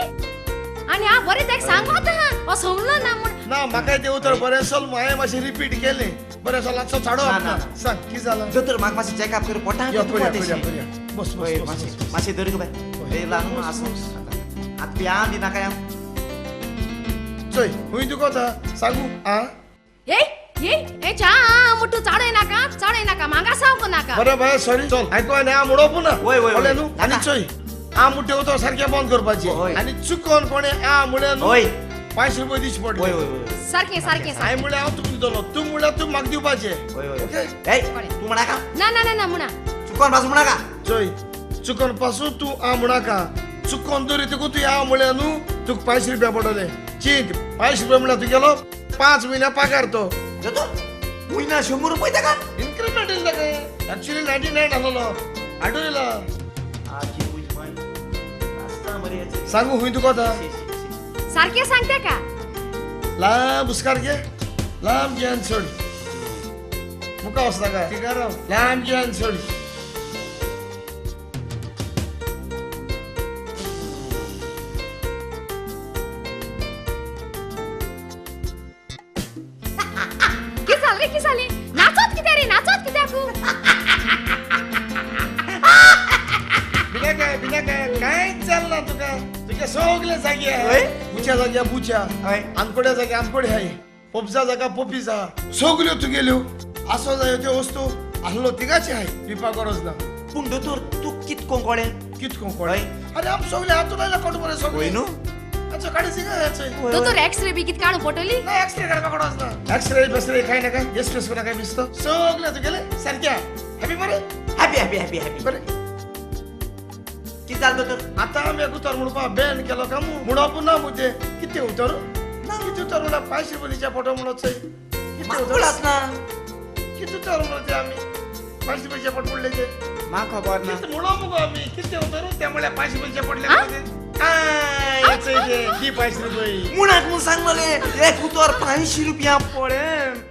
आनी हांव बरें ताका सांगत आहा हो समजलो ना म्हूण. ना म्हाका तें उतर बरें चल हांवें मातशें रिपीट केलें. बरें चल आतां चाडो सांग कितें जालां? दोतोर म्हाका मातशें चॅकअप कर पोटाक. बस बस मातशें धर गो बाय. ल्हान आसूं आतां पिया बी नाका हांव. चोय खूंय दुखता सांगू? आं ये ये चा मुट्टू चाडय नाका चाडय नाका म्हाका सांगू नाका. बरें बाय सॉरी चल आयको आनी हांव उडोवपू ना. वय वय कळ्ळें न्हू? आनी चोय आ मुट्टे उतर सारकें बंद करपाचें आनी चुकोन कोणें आ म्हळ्यार न्हू 5 रुपये दिवचे पडले. सारकें सारकें. हांवें म्हळ्यार हांव तुका दितलो, तूं म्हळ्यार तूं म्हाका दिवपाचें. ओके? तूं म्हणाका? ना ना ना ना म्हणा चुकोन भाजू म्हणाका. चोय चुकोन पासून तूं आ म्हणका चुकोन दरी तुका तूं या म्हळ्या न्हू तुका 500 रुपया पडले चीत 500 रुपया म्हळ्यार तुगेलो 5 म्हयन्या पगार तो दोतोर म्हयन्या 100 रुपये ताका इन्क्रिमेंट येयला ताका एक्चुअली 99 आसलो आठून येयला सांगू हुंय तुका आतां सारकें सांगता का लांब हुस्कार घे लांब घे आनी सोड मुखार वचनाका थिंगा राव लांब घे आनी सोड कितें जालें रे कितें जालें नाचत कित्याक रे नाचत कित्याक बिना काय बिना काय कांयच जालें ना तुका तुगे सगळे जागे आहाय बुच्या जाग्या बुच्या आमकोड्या जाग्या आमकोडे आहाय पोपजा जागा पोपीजा सगल्यो तुगेल्यो आसो जायो त्यो वस्तू आसलो तिगाचे आहाय पिवपा गरज ना पूण दोतोर तूं कितको कळ्ळें कितको कळ्ळें अरे आम सगळे हातून आयला कोण बरें सगळे न्हू हाचो काडी थिंगा दोतोर एक्सरे बी कितें काडूंक पडटली ना एक्सरे काडपाक गरज ना एक्सरे बेसरे काय नाका एसपेस नाका दिसतो सगळे तुगेले सारके हॅपी बरें हॅपी हॅपी हॅपी हॅपी बरें कितें जालें दोतोर आतां आमी एक उतर म्हणपा बॅन केलो काय म्हणप ना मुद्दे कितें उतर ना कितें उतर म्हणल्यार 500 रुपयाच्या फोटो म्हणत चोय कितें उतर ना कितें उतर म्हणत ते आमी 500 रुपयाचे फोटो म्हणले ते म्हाका खबर ना कितें म्हणप मुगो आमी कितें उतर ते म्हणल्यार 500 रुपयाचे पडले काय चोय ते दी 500 रुपये मुणाक म्हूण सांगलें एक उतर 500 रुपया पडले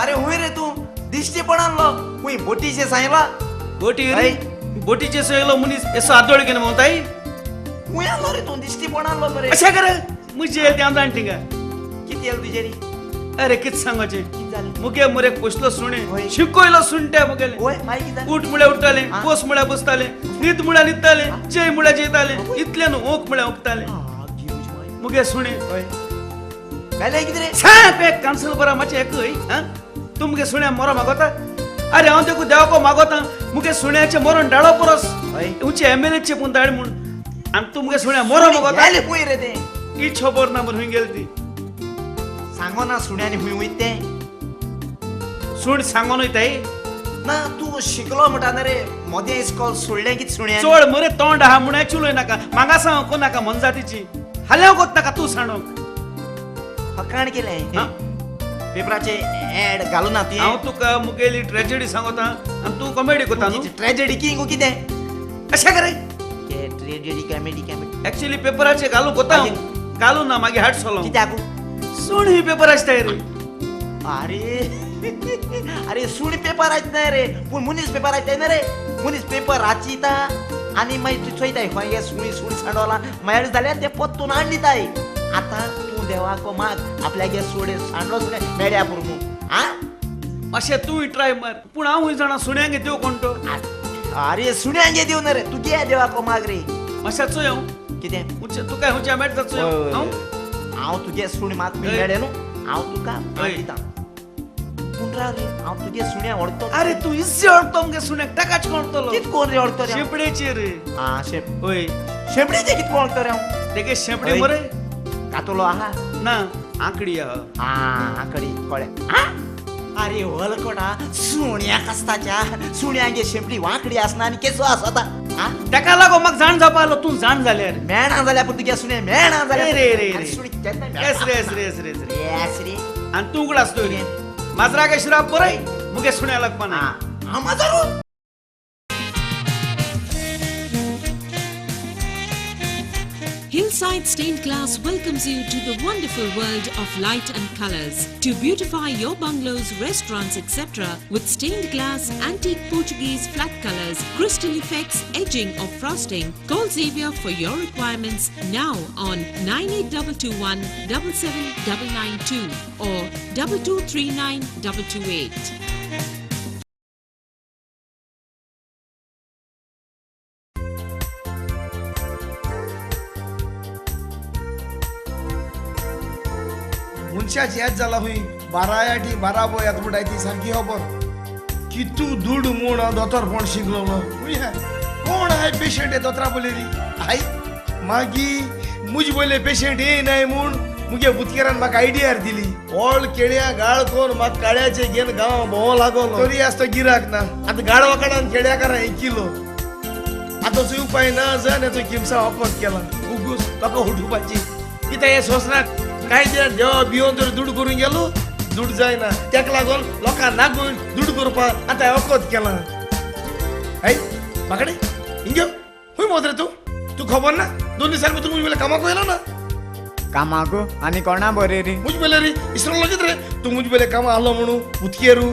अरे हुई रे तू दिश्टी पडानलो हुई बोटीचे सांगला बोटी रे बोटीचे सांगलो मनीस एसो आदोळ केन म्हणताय हुई आलो रे तू दिश्टी पडानलो मरे अशें कर मुझे येल ते जाण थिंगा किती येल तुजे रे अरे कित सांगाचे कित जालें मुगे मरे पोसलो सुणे शिकयलो सुणट्या मुगेले होय मागीर कित जालें उठ म्हळ्यार उठताले बस म्हळ्यार बसताले न्हीद म्हळ्यार न्हिदताले जेय म्हळ्यार जेयताले इतले न्हू ओंक म्हळ्यार ओंकताले मुगे सुणे मेलें कितें रे सांग एक कान्सल बरा मातशें एकय आं तूं मुगे सुण्या मरो मागोता अरे हांव तेका देवाको मागोता मुगे सुण्याचें मरण डाळो परस उंचे एमएलएचे पूण धाड म्हूण आनी तूं मुगे सुण्या मरो मागोता खंय रे तें ही खबर ना म्हूण खंय गेलें ती सांगो ना सुण्यांनी खंय वयता तें सूण सांगोन वयताय ना तूं शिकलो म्हणटा न्ही रे मोदें इस्कॉल सोडलें कितें सुण्या चोड मरे तोंड आहा म्हूण चुलय नाका मागा सांग को नाका मनजातीची हाल्यां कोत नाका तूं सांडोंक फकाण केलें पेपराचे एड घालू ना तुवें हांव तुका मुगेली ट्रेजेडी सांगता आनी तूं कॉमेडी करता न्हू ट्रेजेडी किंग कितें अशें करे ट्रेजेडी कॉमेडी कॉमेडी एक्चुअली पेपराचे घालू कोता घालू ना मागीर हाड सोलो कित्याक सूण ही पेपर आसताय रे अरे अरे सूण पेपर आसताय रे पूण मनीस पेपर आसताय ना रे मनीस पेपर वाचिता आनी मागीर तूं चोयताय खंय हे सुणी सूण सांडोला मेळ जाल्यार ते पोत्तून हाडून दिताय आतां तूं देवाको माग आपल्यागे सोडे सांडलो सुणे मेळ्या पुरो म्हूण आं अशें तूंय ट्राय मार पूण हांव जाणा सुण्यांगे देव कोण तो अरे सुण्यांगे देव ना रे तुगे देवाको माग रे मातशें चोय हांव कितें तुका खंयच्या मेळटा चोय हांव हांव तुगे सुणे मात मेळ्ळें न्हू हांव तुका दिता पूण राव रे हांव तुगे सुण्या वळखतो अरे तूं इज्जे वळखतो मुगे सुण्याक ताकाच वळखतलो कित कोण रे वळखतो रे शेंपडेचे रे आं हय शेंपडेचे कित कोण वळखतो रे हांव तेगे शेंपडे मरे कातलो आहा ना आंकडी आहा आं आंकडी कळ्ळें अरे वळखोटा सुण्याक आसताच्या सुण्यांगे शेंपडी वांकडी आसना आनी केसो आसता ताका लागो म्हाका जाण जावपा आसलो तूं जाण जाल्यार मेळना जाल्यार पूण तुगे सुणे मेळना जाल्यार रे रे रे सुणी केन्ना येस रे येस रे येस रे येस रे आनी तूं उगडास दवर माजराक शिराप बरय मुगे सुण्या लागपा ना हांव माजरू Hillside Stained Glass welcomes you to the wonderful world of light and colors. To beautify your bungalows, restaurants, etc. with stained glass, antique Portuguese flat colors, crystal effects, edging or frosting, call Xavier for your requirements now on 98221 77992 or 2239 228. मनशाच याद जाला खंय 12 आठी 12 वय आतां म्हणटाय ती सारकी खबर. कितू दुड म्हूण हांव दोतोरपण शिकलोलो. कोण हाय पेशंट दोतरा पळयली I मागीर मुज पयले पेशंट येयनाय म्हूण मुगे बुतकेरान म्हाका आयडियार दिली. ओळ केळ्या गाळ कोन म्हाका काळ्याचे घेवन गांव भोंवो लागलो तरी आसता गिराक ना. आतां गाडवा काडान केळ्या कारा एक किलो आतां उपाय ना जावन हेचो किमसा वखद केला उगूस ताका उठोवपाची कित्याक हें सोंसना. कांय दिसान देवा भियोन जर दुड करूंक गेलो दुड जायना तेका लागून लोकांक नागून दुड करपाक आतां वखद केलां. हय बाकडे हिंग खंय भोंवता रे तूं? तूं खबर ना 2 दिसांनी तूं मुज कामाक वयलो ना? कामाकू आनी कोणा बरे रे मुज पयले रे इसरो लगीत रे तूं मुज पयले कामां आहलो म्हणून उतकेरू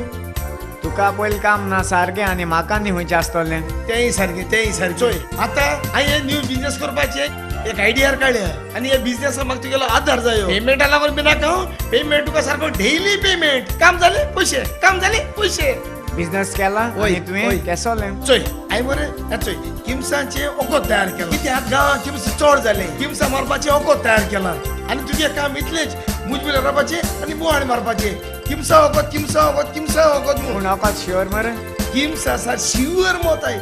तुका पयलीं काम ना सारकें आनी म्हाका न्ही खंयचें आसतलें. तेंय सारकें तेंय सारकें. चोय आतां हांवें न्यू बिजनेस करपाचें एक आयडियार काडल्या आनी ह्या बिजनेसाक म्हाका तुगेलो आदार जायो. पेमेंटा लागून बी नाका पेमेंट तुका सारको डेली पेमेंट. काम जालें पयशे काम जालें पयशे. बिजनेस केला आनी तुवें केसोलें? चोय हांवें मरे चोय किमसांचें वखद तयार केलां. कित्याक गांवांत किमस चड जालें किमसां मारपाचें वखद तयार केलां आनी तुगें काम इतलेंच मुजबेर रावपाचें आनी बोवाळ मारपाचें. किमसा वखद किमसा वखद किमसा वखद पूण वखद शुअर मरे? किमसा सार शुअर मोताय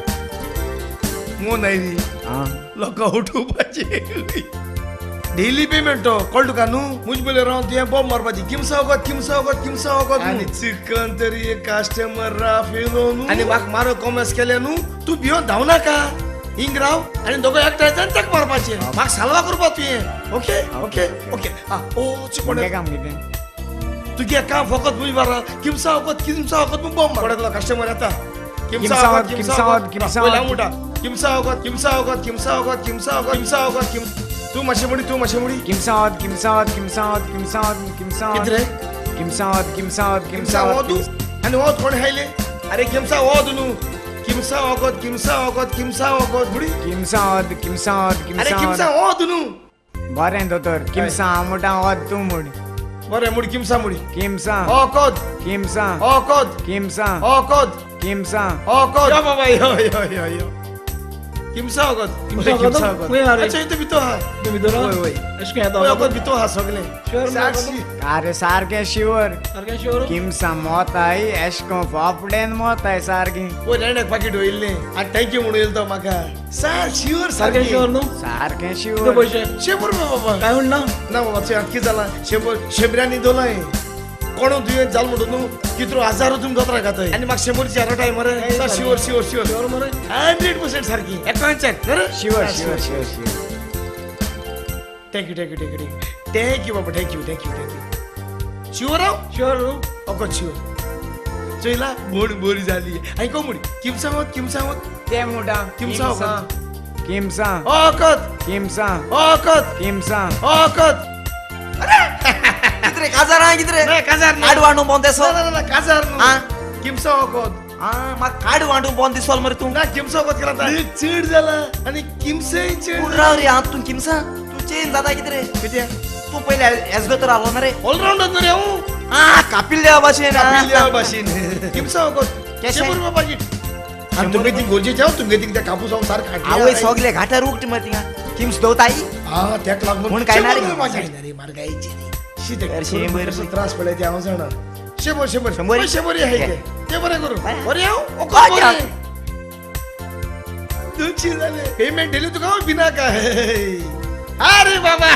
मोन आयली लोकां उठोवपाचें डेली पेमेंट तो कळ्ळें तुका न्हू? मुज पयलें रावन तुवें बॉम्ब मारपाची किमसा वखद किमसा वखद किमसा वखद. आनी चिकन तरी एक कस्टमर राफ येयलो न्हू आनी म्हाका मारो कॉमर्स केलें न्हू तूं भियोन धांवनाका हिंग राव आनी दोगो एकठांय जावन ताका मारपाचें म्हाका साल्वा करपा तुवें. Okay okay okay. आं ओ चिकोण काम कितें तुगे काम फकत मुज मारा किमसा वखद किमसा वखद म्हूण बॉम्ब मार. कस्टमर येता किमसा वखद किमसा वखद किमसा वखद किमसा वखद किमसा वखद किमसा वखद किमसा वखद किमसा वखद किम तूं मातशें मुडी तूं मातशें मुडी किमसा वखद किमसा वखद किमसा वखद किमसा वखद किमसा कितें रे किमसा वखद किमसा वखद किमसा वखद आनी वखद कोणें खायलें? अरे किमसा वखद न्हू किमसा वखद किमसा वखद किमसा वखद बुडी किमसा वखद किमसा वखद अरे किमसा वखद न्हू. बरें दोतोर किमसा हांव म्हणटा वखद तूं म्हण. बरें मुडी किमसा मुडी किमसा वखद किमसा वखद किमसा वखद किमसा वखद. यो बाबा यो यो यो यो किमसा वखद किमसा वखद. अच्छा इथं भितर हा भितर वय वय वखद भितर हा सगळें. अरे सारकें शिवर सारकें शिवर किमसा मोताय एशको फाफडेन मोताय सारकें. वय रेंडाक पाकीट वयल्लें आनी thank you म्हणून येयलो तो म्हाका. सार शिवर सारकें शिवर न्हू सारकें शिवर. पयशे 100 रुपया बाबा. काय म्हणना ना बाबा चोय आतां कितें जालां 100 शंबरांनी दोलाय कोणू तुवें जाल म्हणटो न्हू कितरो हजारो तुमी दोतरा खाताय आनी म्हाका 100 रटाय मरे. शिवर शिवर शिवर शिवर मरे 100% सारकी एकांच्याक sure sure sure sure. Thank you thank you thank you thank you बाबा thank you thank you thank you. Sure हांव शुअर न्हू ओके शुअर. चोयला बोड बरी जाली आयको मुडी किमसा वत किमसा वत तें म्हणटा किमसा वखद किमसा वखद किमसा वखद किमसा वखद. कितरे काजार हा कितरे ना काजार काड वांडू बोंद दिसो ना ना काजार न्हू किमसा वखद. आ म्हाका काड वांडू बोंद दिसोल मरे तूं. ना किमसा वखद केला चड जाला आनी किमसेय चड. राव रे आं तूं किमसा तूं चेंज जाता कितरे कित्याक तूं पयले एज दोतोर आहलो ना रे? ऑलरावंडर न्हू रे हांव. आ कपिल देवा भाशेन कपिल देवा भाशेन किमसा वखद 100 रुपया पाकीट. आनी तुमगे थिंग गरजेचें हांव तुमगे थिंग ते कापूस हांव सारकें हाडले. आवय सगळे घाटार उकटे मरे थिंगा किम्स दवताय. आ तेका लागून म्हूण काय ना रे काय ना रे मारगायची रे त्रास पडले ते हांव जाणा. 100 100 100 100 आहाय ते ते बरें करूं बरें हांव वखद बरें 200 जाले पेमेंट दिली तुका हांव भिनाका. अरे बाबा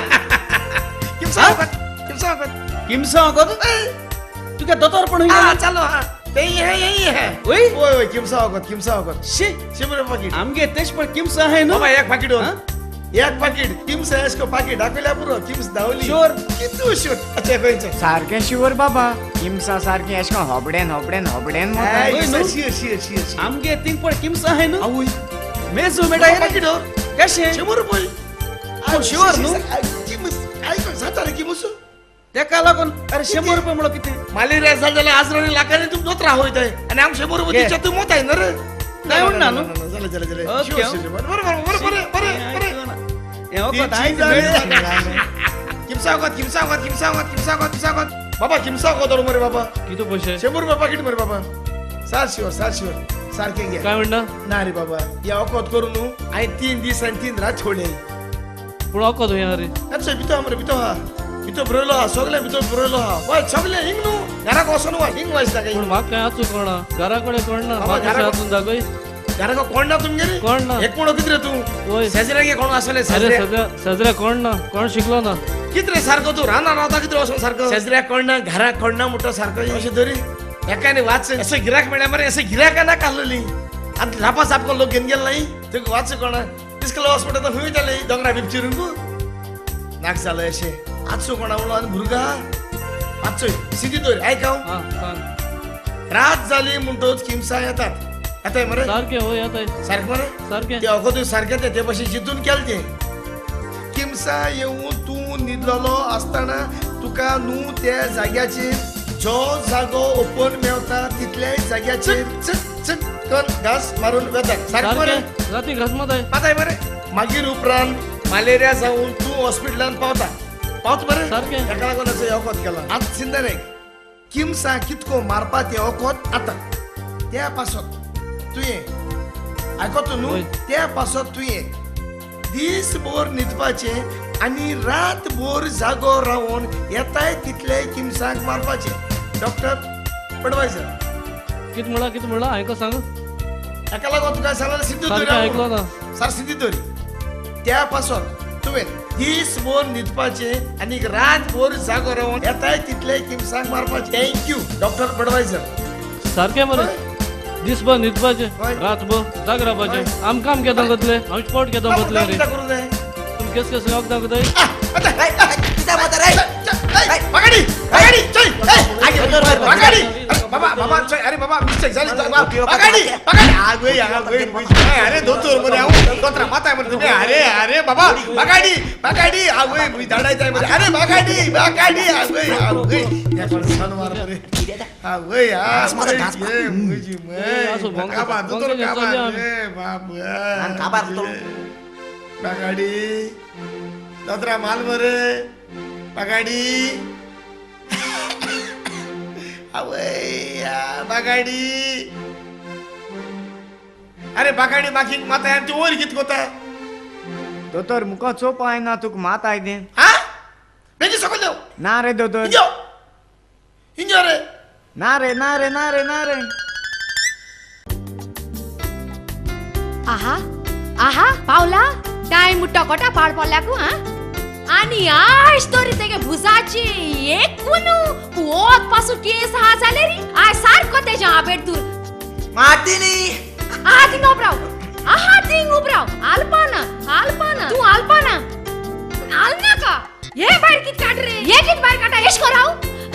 किमसा वखद किमसा वखद किमसा वखद तुका दोतोर पण हा चालो हा तेही है यही है. ओय ओय ओय किमसा वखद किमसा वखद शी 100 रुपया पाकीट. आमगे तेच पण किमसा आहे न्हू बाबा एक पाकीट एक पाकीट किमसा एसको पाकीट दाखयल्या पुरो किम्स धांवली शुअर कितू शुअर. अच्छा खंयचो सारकें शुअर बाबा किमसा सारकें एशको होबडेन होबडेन होबडेन मोताय. Sure sure sure. आमगे थिंग पण किमसा आहे न्हू आवय मेजू मेळटा पाकीट कशें 100 रुपये शुअर न्हू किमस आयको जाता रे किमस तेका लागून अरे 100 रुपये म्हणलो कितें मलेरिया जाल जाल्यार आजरांनी लाखांनी तूं दोतरा वयताय आनी आम 100 रुपये दिवच्या तूं मोताय न्हू रे. काय म्हणना न्हू जालें जालें जालें. बरें बरें बरें बरें बरें. किमसा वखद किमसा वखद किमसा वखद किमसा वखद किमसा वखद बाबा किमसा वखद मरे बाबा. कितू पयशे 100 रुपया पाकीट मरे बाबा. सार शिवर सार शिवर सारकें घे. काय म्हणना ना रे बाबा ह्या वखद करून न्हू हांवें 3 दीस आनी 3 रात सोडले. पूण वखद खंय आहा रे? अच्छा भितर आहा मरे भितर आहा भितर बरयलो आहा सगळें भितर बरयलो आहा वय सगळें हिंग न्हू घराक वचोन वय हिंग वयस दाखय. पूण म्हाका कांय आसूं कोणा घरा कडेन कोण ना म्हाका आसून दाखय. घराक कोण ना तुमगेर? कोण ना. एक कोण कितें रे तूं शेजऱ्याक कोण आसले? शेजऱ्या कोण ना, कोण शिकलो ना. कितें रे सारको तूं रानां रावता कितें वचोन सारको शेजऱ्याक कोण ना घराक कोण ना म्हणटा सारको अशें धरी एकाने वाच अशें गिराक मेळ्ळ्या मरे अशें गिरायकां ना काडलेली आनी झापा झापको लोक घेवन गेले नाही तुका वाच कोणा इस्कोला वच म्हणटा खंय वयताले दोंगरा बीप चिरूंक नाक जालें अशें आजचो कोणा म्हणलो आनी भुरगा आजचोय सिधी दवर आयक हांव. रात जाली म्हणटच किमसां येतात येताय मरे सारकें हय येताय सारकें मरे सारकें ते अगोदर सारकें ते भाशेन जितून केलें तें किमसां येवन तूं न्हिदलेलो आसतना तुका न्हू त्या जाग्याचेर जो जागो ओपन मेवता तितल्याय जाग्याचेर चक चक करून घास मारून वेतात सारकें मरे राती घास माताय माताय मरे. मागीर उपरांत मलेरिया जावन तूं हॉस्पिटलान पावता पावत मरे सारकें. ताका लागून असो वखद केला. आतां चिंतन एक किमसां कितको मारपा तें वखद आतां त्या पासत तुवें आयकता न्हू त्या पासत तुवें दीसभर न्हिदपाचें आनी रातभर जागो रावन येताय तितले किमसांक मारपाचें. डॉक्टर बडवायजर कितें म्हणला कितें म्हणला आयको सांग. ताका लागून तुका सांगलें सिद्धी सारकें दवर आयकलो ना सार सिद्धी दवर त्या पासत तुवें दीसभर न्हिदपाचें आनी रातभर जागो रावन येताय तितले किमसांक मारपाचें. Thank you doctor Budweiser. सारकें मरे दिसभर न्हिदपाचें रातभर जाग रावपाचें. आमकां आम केदो जातलें आमचें पोट केदो बतलें रे तुमी केस केस वखदां करताय. बाबा बाबा अरे बाबा मिस्टेक झाली पगाडी पगाडी आगोय आगोय अरे दोतोर मरे हांव दोतरा माताय मरे तुमी अरे अरे बाबा पगाडी पगाडी आगोय मुई धाडायताय मरे अरे पगाडी पगाडी आगोय आगोय ह्या कोण सनवार मरे आगोय आगोय मुजी मे काबा दोतोर काबा रे बाबा काबार दोतोर पगाडी दोतरा माल मरे पगाडी आवय बागाडी अरे बागाडी माखी माताय आनी तूं वयर कित कोता दोतोर मुका चोवपा आयना तुका मात I तें आ बेगीन सकयल देंव ना रे दोतोर हिंग यो हिंग यो रे ना रे ना रे ना रे ना रे. आहा आहा पावला टायम मुट्टो कोटा पाड पडल्याकू. हा आनी आज तरी तेगे भुजाची एक कुनू पोत पासून केस हा जाले रे आज सारको तेजें आबेट दूर मातिनी आहा थिंग उबराव आहा थिंग उबराव आलपाना आलपाना तूं आलपाना आल नाका हे भायर कित काट रे हे कित भायर काटा एश कर हांव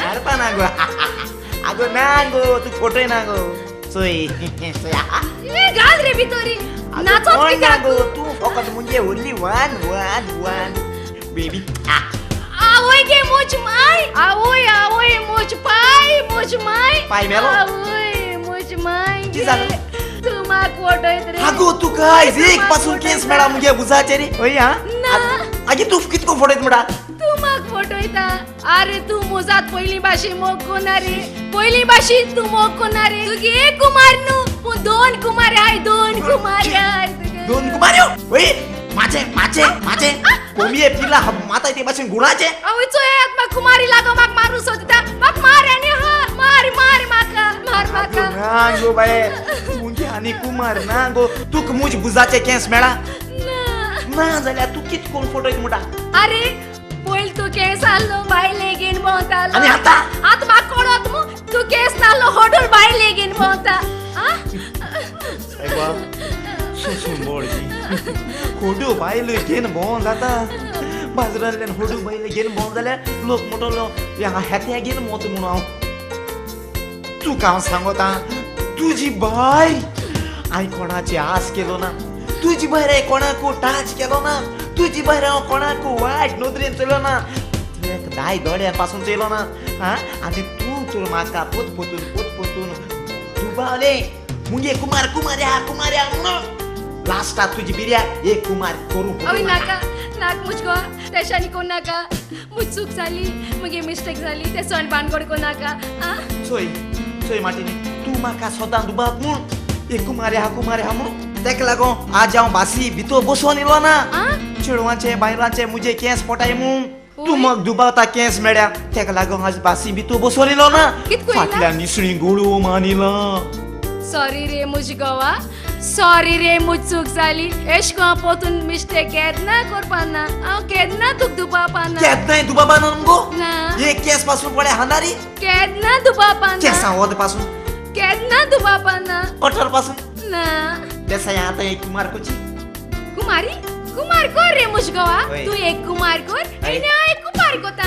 आलपाना गो आगो ना गो तूं फोटोय ना गो चोय चोय हे घाल रे भितरी नाचोत कित्याक गो तूं फकत Moonje only one one one baby. आवय गे मोज my आवय आवय मोज पाय मोज my पाय मेलो आवय मोज my कितें जालें तूं म्हाका वडयत रे. आगो तुका आयज एक पासून केस मेळा मुगे भुजाचेर रे हय हा ना आगे तूं कितको फटयत म्हणटा तूं म्हाका फटयता. अरे तूं मुजात पयलीं भाशेन मोग कोना रे पयलीं भाशेन तूं मोग कोना रे. तुगे एक कुमार न्हू पूण दोन कुमार आहाय दोन कुमार आहाय दोन कुमाऱ्यो वय माझे माझे माझे कोंबये पिला माताय ते भाशेन गुणाचे. आवय चोयात म्हाका कुमारी लागो म्हाका मारू सोदता म्हाका मार आनी हा मार मार म्हाका मार म्हाका. ना गो बाये मुगे आनी कुमार ना गो तुका मुज भुजाचे केंस मेळा ना जाल्यार तूं कित कोण फटयत म्हणटा. अरे पयल तूं केंस आहलो बायले घेवन भोंवतालो आनी आतां आतां म्हाका कळत मू तूं केंस नाहलो होडूल बायले घेवन भोंवता. होडू बायल घेवन भोंवोन जाता बाजारांतल्यान होडू बायल घेवन भोंवो जाल्यार लोक म्हणटलो ह्या हेत्या घेवन भोंवता म्हणून हांव तुका हांव सांगोता तुजी बायल हांवें कोणाची आस केलो ना तुजी बायल हांवें कोणाकू टाच केलो ना तुजी बायल हांव कोणाकू वायट नदरेन चयलो ना तुवें दाय दोळ्यान पासून चयलो ना. आं आनी तूं तर म्हाका पोत पोतून पोत पोतून दुबावलें मुगे कुमार कुमार्या कुमार्या म्हणून लास्टाक तुजी बिर्या एक कुमार करूं अवी नाका नाक मुजगो तेशानी कोण नाका मुज चूक जाली मुगे मिस्टेक जाली ते सण बानगोड कोण नाका. चोय चोय माटिनी तूं म्हाका सदां दुबाव म्हूण एक कुमार आहा कुमार आहा म्हणून तेका लागून आज हांव भासी भितर बसोन येयलो ना. चेडवांचे बायलांचे मुजे केंस पोटाय म्हूण. तूं म्हाका दुबावता केंस मेळ्या तेका लागून आज बासी बी तूं बसवलेलो ना फाटल्यान निसणी गोळू मानिला. सॉरी रे मुज गोवा, सॉरी रे मुज चूक जाली. एश को पोतून मिस्टेक केन्ना करपा ना, हांव केन्ना तुका दुबावपा ना. केन्नाय दुबावपा ना मुगो ना. एक केस पासून पडे हांदारी केन्ना दुबावपा ना. केसां वत पासून केन्ना दुबावपा ना. अठर पासून ना. तेसा आतां एक कुमार कोची. कुमारी कुमार कर रे मुज गोवा, तू एक कुमार कर आनी हांव एक कुमार कोता.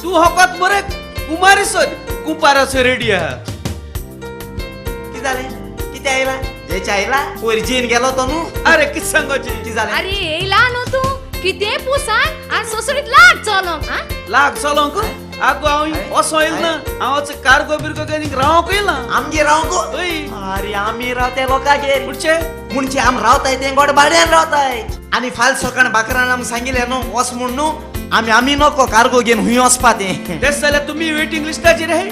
तूं होकत मरे कुमारी सोद कुपाराचो रेडी आहा. कितें जालें? कितें आयला? हेच आयला वयर जेन गेलो तो न्हू. अरे कितें सांगोचें? कितें जालें? अरे येयला न्हू तूं कितें पुसान आनी सोसरीत लाग चलोंक. लाग चलोंक? आगो हांव असो येयल ना, हांव कार्गो बिर्गो घेवन रावंक येयला. आमगेर रावंक? अरे आमी रावताय लोकांगेर. म्हणचे? म्हणजे आम रावताय तें गोड भाड्यान रावताय. आनी फाल सकाळ बाकरान आमी सांगिल्लें न्हू वच म्हूण न्हू, आमी आमी नको कार्गो घेवन हुंय वचपा तें. तें जाल्यार तुमी वेटींग लिस्टाचेर आहाय.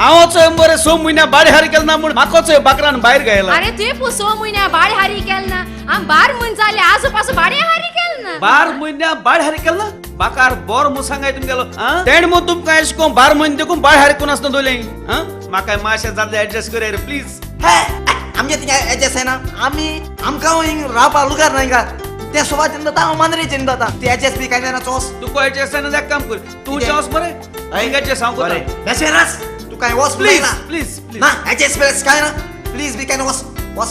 हांव मरे 6 म्हयन्या भाडें हारी केलें ना म्हूण म्हाकोच बाकरान भायर गायला. अरे तुवें पो 6 म्हयन्या भाडें हारी केलें ना, आम 12 म्हयने जाले आजू पासून भाडें हारी केलें ना. 12 म्हयन्या भाडें हारी केलें ना? बाकार बोर म्हूण सांगाय तुमगेलो तेण म्हूण तुमकां एश कोन 12 म्हयने देखून भाडें हारी कोन आसना दोलें. म्हाका मातशें जातलें एडजस्ट करया रे प्लीज. हे आमगे थिंगा एडजस्ट जायना. आमी आमकां हिंग रावपा लुगार ना हिंगा. तें सोबा चिंतता हांव मांद्रे चिंतता. तें एडजस्ट बी कांय जायना चोस. तुका एडजस्ट जायना जाल्यार काम कर तूं चोस मरे हिंगा एडजस्ट हांव करता. बेशें रास तूं कांय वच प्लीज प्लीज ना एडजस्ट प्लीज कांय ना प्लीज बी कांय ना वच वच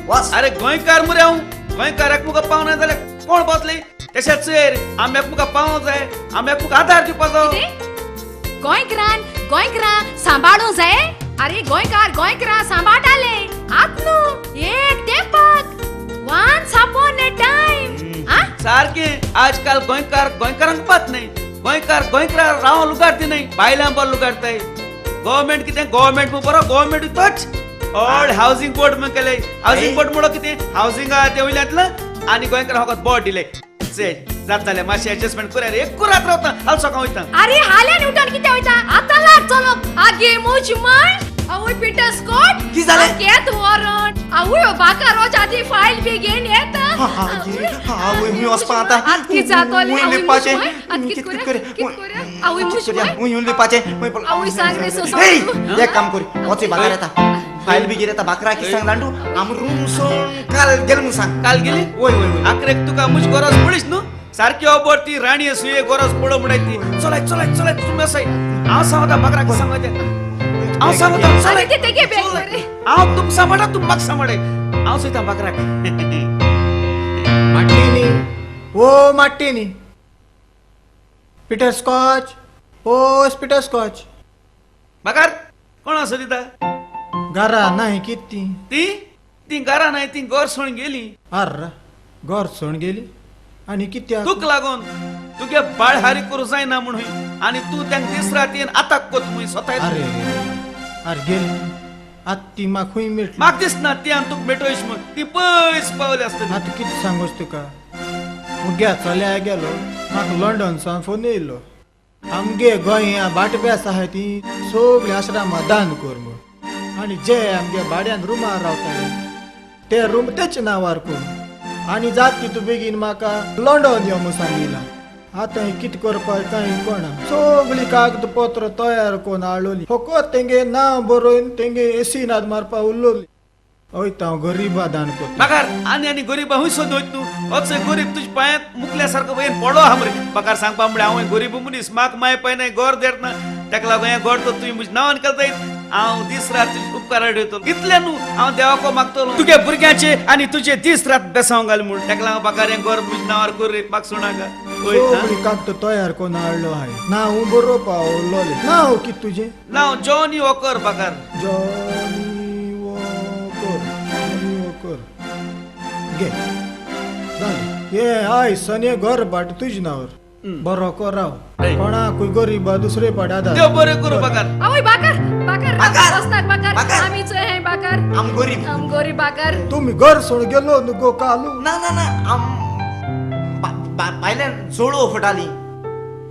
वच. अरे गोंयकार मरे हांव, गोंयकाराक मुका पावना जाल्यार कोण पावतले? तशेंच चोय आमी एकमुका पावोंक जाय, आमी एकमुका आदार दिवपाचो. गोंयकारान गोंयकारां सांबाळूंक जाय. अरे गोंयकार गोंयकारां सांबाळटाले आत न्हू एक तेंपाक वन्स अपॉन अ टायम. सारकें आजकाल गोंयकार गोंयकारांक पात न्हय, गोंयकार गोंयकारां राव लुगारती न्हय, बायलां बरो लुगारताय. गव्हर्मेंट कितें गव्हर्मेंट म्हूण बरो गव्हर्मेंट तोच ऑल हावजींग बोर्ड म्हूण केलें. हावजींग बोर्ड म्हणो कितें हावजींग तें वयल्यांतलें आनी गोंयकारां फकत बोर्ड दिलें. जात जालें मातशें एडजस्टमेंट करया रे. एक रात रावता हाल सकाळ वयता. अरे हाल्यान उठून कितें वयता? आतां लाग चलोक. आगे मुज माय आवय पिटर स्कॉट कितें जालें? केत वॉरंट आवय बाका रोज आदी फायल बी घेवन येता. आवय हुंय वचपा आतां. आत कितें जातोलें? हुंय लिपपाचें. आत कितें करया? कितें करया? आवय मुज माय हुंय लिपपाचें. आवय सांग रे सोसो. एक काम कर वच बाकार येता फायल बी घेवन येता बाकरा कितें सांग दांडू आम रूम सोडून काल गेल म्हूण सांग. काल गेली? वय वय वय. आखरेक तुका मुज गरज पडीच न्हू. सारकी अबर ती राणी सुये गरज पडो म्हणटाय ती. चलाय चलाय चलाय तुमी आसाय. हांव सांगता बाकराक सांगता हांव सांगता चलाय. हांव तुमकां सांबाळटा तूं म्हाका सांबाळय. हांव चोयता बाकराक. माट्टीनी ओ माट्टीनी पिटर स्कॉच ओ पिटर स्कॉच. बाकार कोण आसा दिता? घरा नाही किती ती ती घरा नाही ती घर सोडून गेली. अर्र घर सोडून गेली आनी कित्याक? तुका लागून तुगे बाळ हारी करूं जायना म्हणून आनी तूं तांकां दीस रातीन आताक कोत म्हूण स्वता. अरे अरे गेली आत ती म्हाका खंय मेळटली? म्हाका दिसना ती आनी तुका मेटोयश म्हूण. ती पयस पावली आसतली. आतां कितें सांगूच तुका? मुग्या चल्या गेलो म्हाका लंडन सावन फोन येयलो. आमगे गोंया भाटबेस आहाय ती सगळीं आश्रमा दान कर म्हूण. आनी जे आमगे भाड्यान रुमार रावताले ते रूम तेच नांवार कर. आनी जात ती तूं बेगीन म्हाका लंडन यो म्हूण सांगिलां. आतां कितें करपाक कांय कोणा सगळीं कागदपत्र तयार करून हाडलोली. फकत तेंगे नांव बरोवन तेंगे एसी नाद मारपा उरलोली. हय हांव गरीबा दान करता. बाकार आनी आनी गरीबा हुंय सोद वयत तूं? अचो गरीब तुज्या पांयांत मुकल्या सारको बयन पडलो आहा मरे. बाकार सांगपा म्हळ्यार हांव गरीब मनीस, म्हाका माय पाय नाय घर देत ना. ताका लागून हें घर तर तुवें म्हज्या नांवान करताय. हांव दीस रात तुजे उपकार आडयतलो. इतलें न्हू हांव देवाको मागतलो तुगे भुरग्यांचे आनी तुजे दीस रात बेसांव घाल म्हूण. ताका लागून बाकार हें घर म्हज्या नांवार कर रे, म्हाका सोडनाका. सगळी कागद तयार करून हाडलो हांवें. नांव बरोवपा उरलोलें. नांव कितें तुजें? नांव जॉनी वॉकर. बाकार जॉनी वॉकर. जॉनी वॉकर घे जालें. हे हय सने घर बाट तुज्या नांवार बरो कर राव. कोणाकूय गरीबा दुसरे पाट आदार. देव बरें करूं बाकार. आवय बाकार बाकार वचनाक बाकार. आमी चोय हें बाकार. आम गरीब आम गरीब बाकार. तुमी घर सोडून गेलो न्हू गो कालू? ना ना ना आम भायल्यान जोडो फुटाली.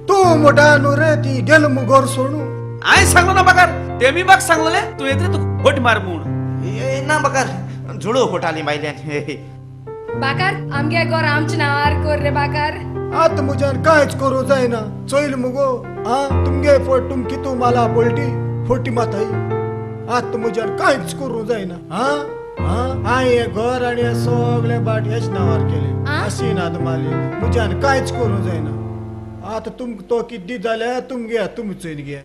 तूं मोठा न्हू रे ती गेल मु घर सोडून. हांवें सांगलो ना बाकार, तेमी म्हाका सांगलें तूं येतरे तूं फट मार म्हूण. ना बाकार जोडो फुटाली भायल्यान. बाकार आमगे गोर आमच्या नांवार कोर रे बाकार. आतां म्हज्यान कांयच करूं जायना. चोयल मुगो आ तुमगे फट तुम कितू माला पलटी फोटी माताई. आतां म्हज्यान कांयच करूं जायना. आ हांवें हें घर आनी हें सगळें बाट हेच नांवार केलें. अशी ना तुमाली म्हज्यान कांयच करूं जायना. आतां तुमकां तो कितें दित जाल्यार तुमगे तुमी चोयन घे.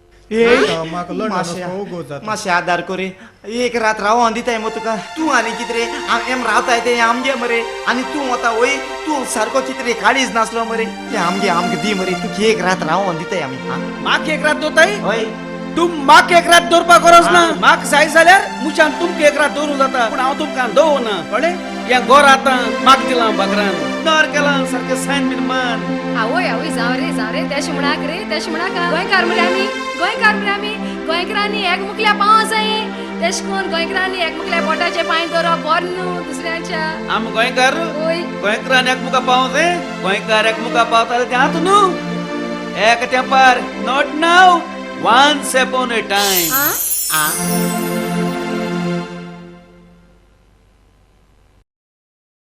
मातशें आदार कोरे, एक रात रावोन दिताय मो तुका. तूं आनी कितें रे एम रावताय तें आमगे मरे, आनी तूं वता वय तूं सारको कितें रे काळीज नासलो मरे. तें आमगे आमकां दी मरे, तुका एक रात रावोन दिताय आमी. म्हाका एक रात दवरताय? हय. तूं म्हाका एक रात दवरपाक गरज ना. म्हाका जाय जाल्यार मुच्यान तुमकां एक रात दवरूं जाता, पूण हांव तुमकां दवरना. कळ्ळें? हें गोर आतां म्हाका दिलां बाकरान, नर केलां सारकें सायन बीन मार. आवय आवय जावं रे जावं रे, तेश म्हणाक रे तेश म्हणाक. गोंयकार मरे आमी, गोंयकार मरे आमी. गोंयकारांनी एक मुकल्या पावो जाय. तेश कोन गोंयकारांनी एक मुकल्या पोटाचे पांय दवरप बरें न्हू दुसऱ्यांच्या. आमी गोंयकार गोंयकारांनी एकमुका पावो जाय. गोंयकार एकमुका पावताले तें आतां न्हू, एक तेंपार, not now, once upon a time.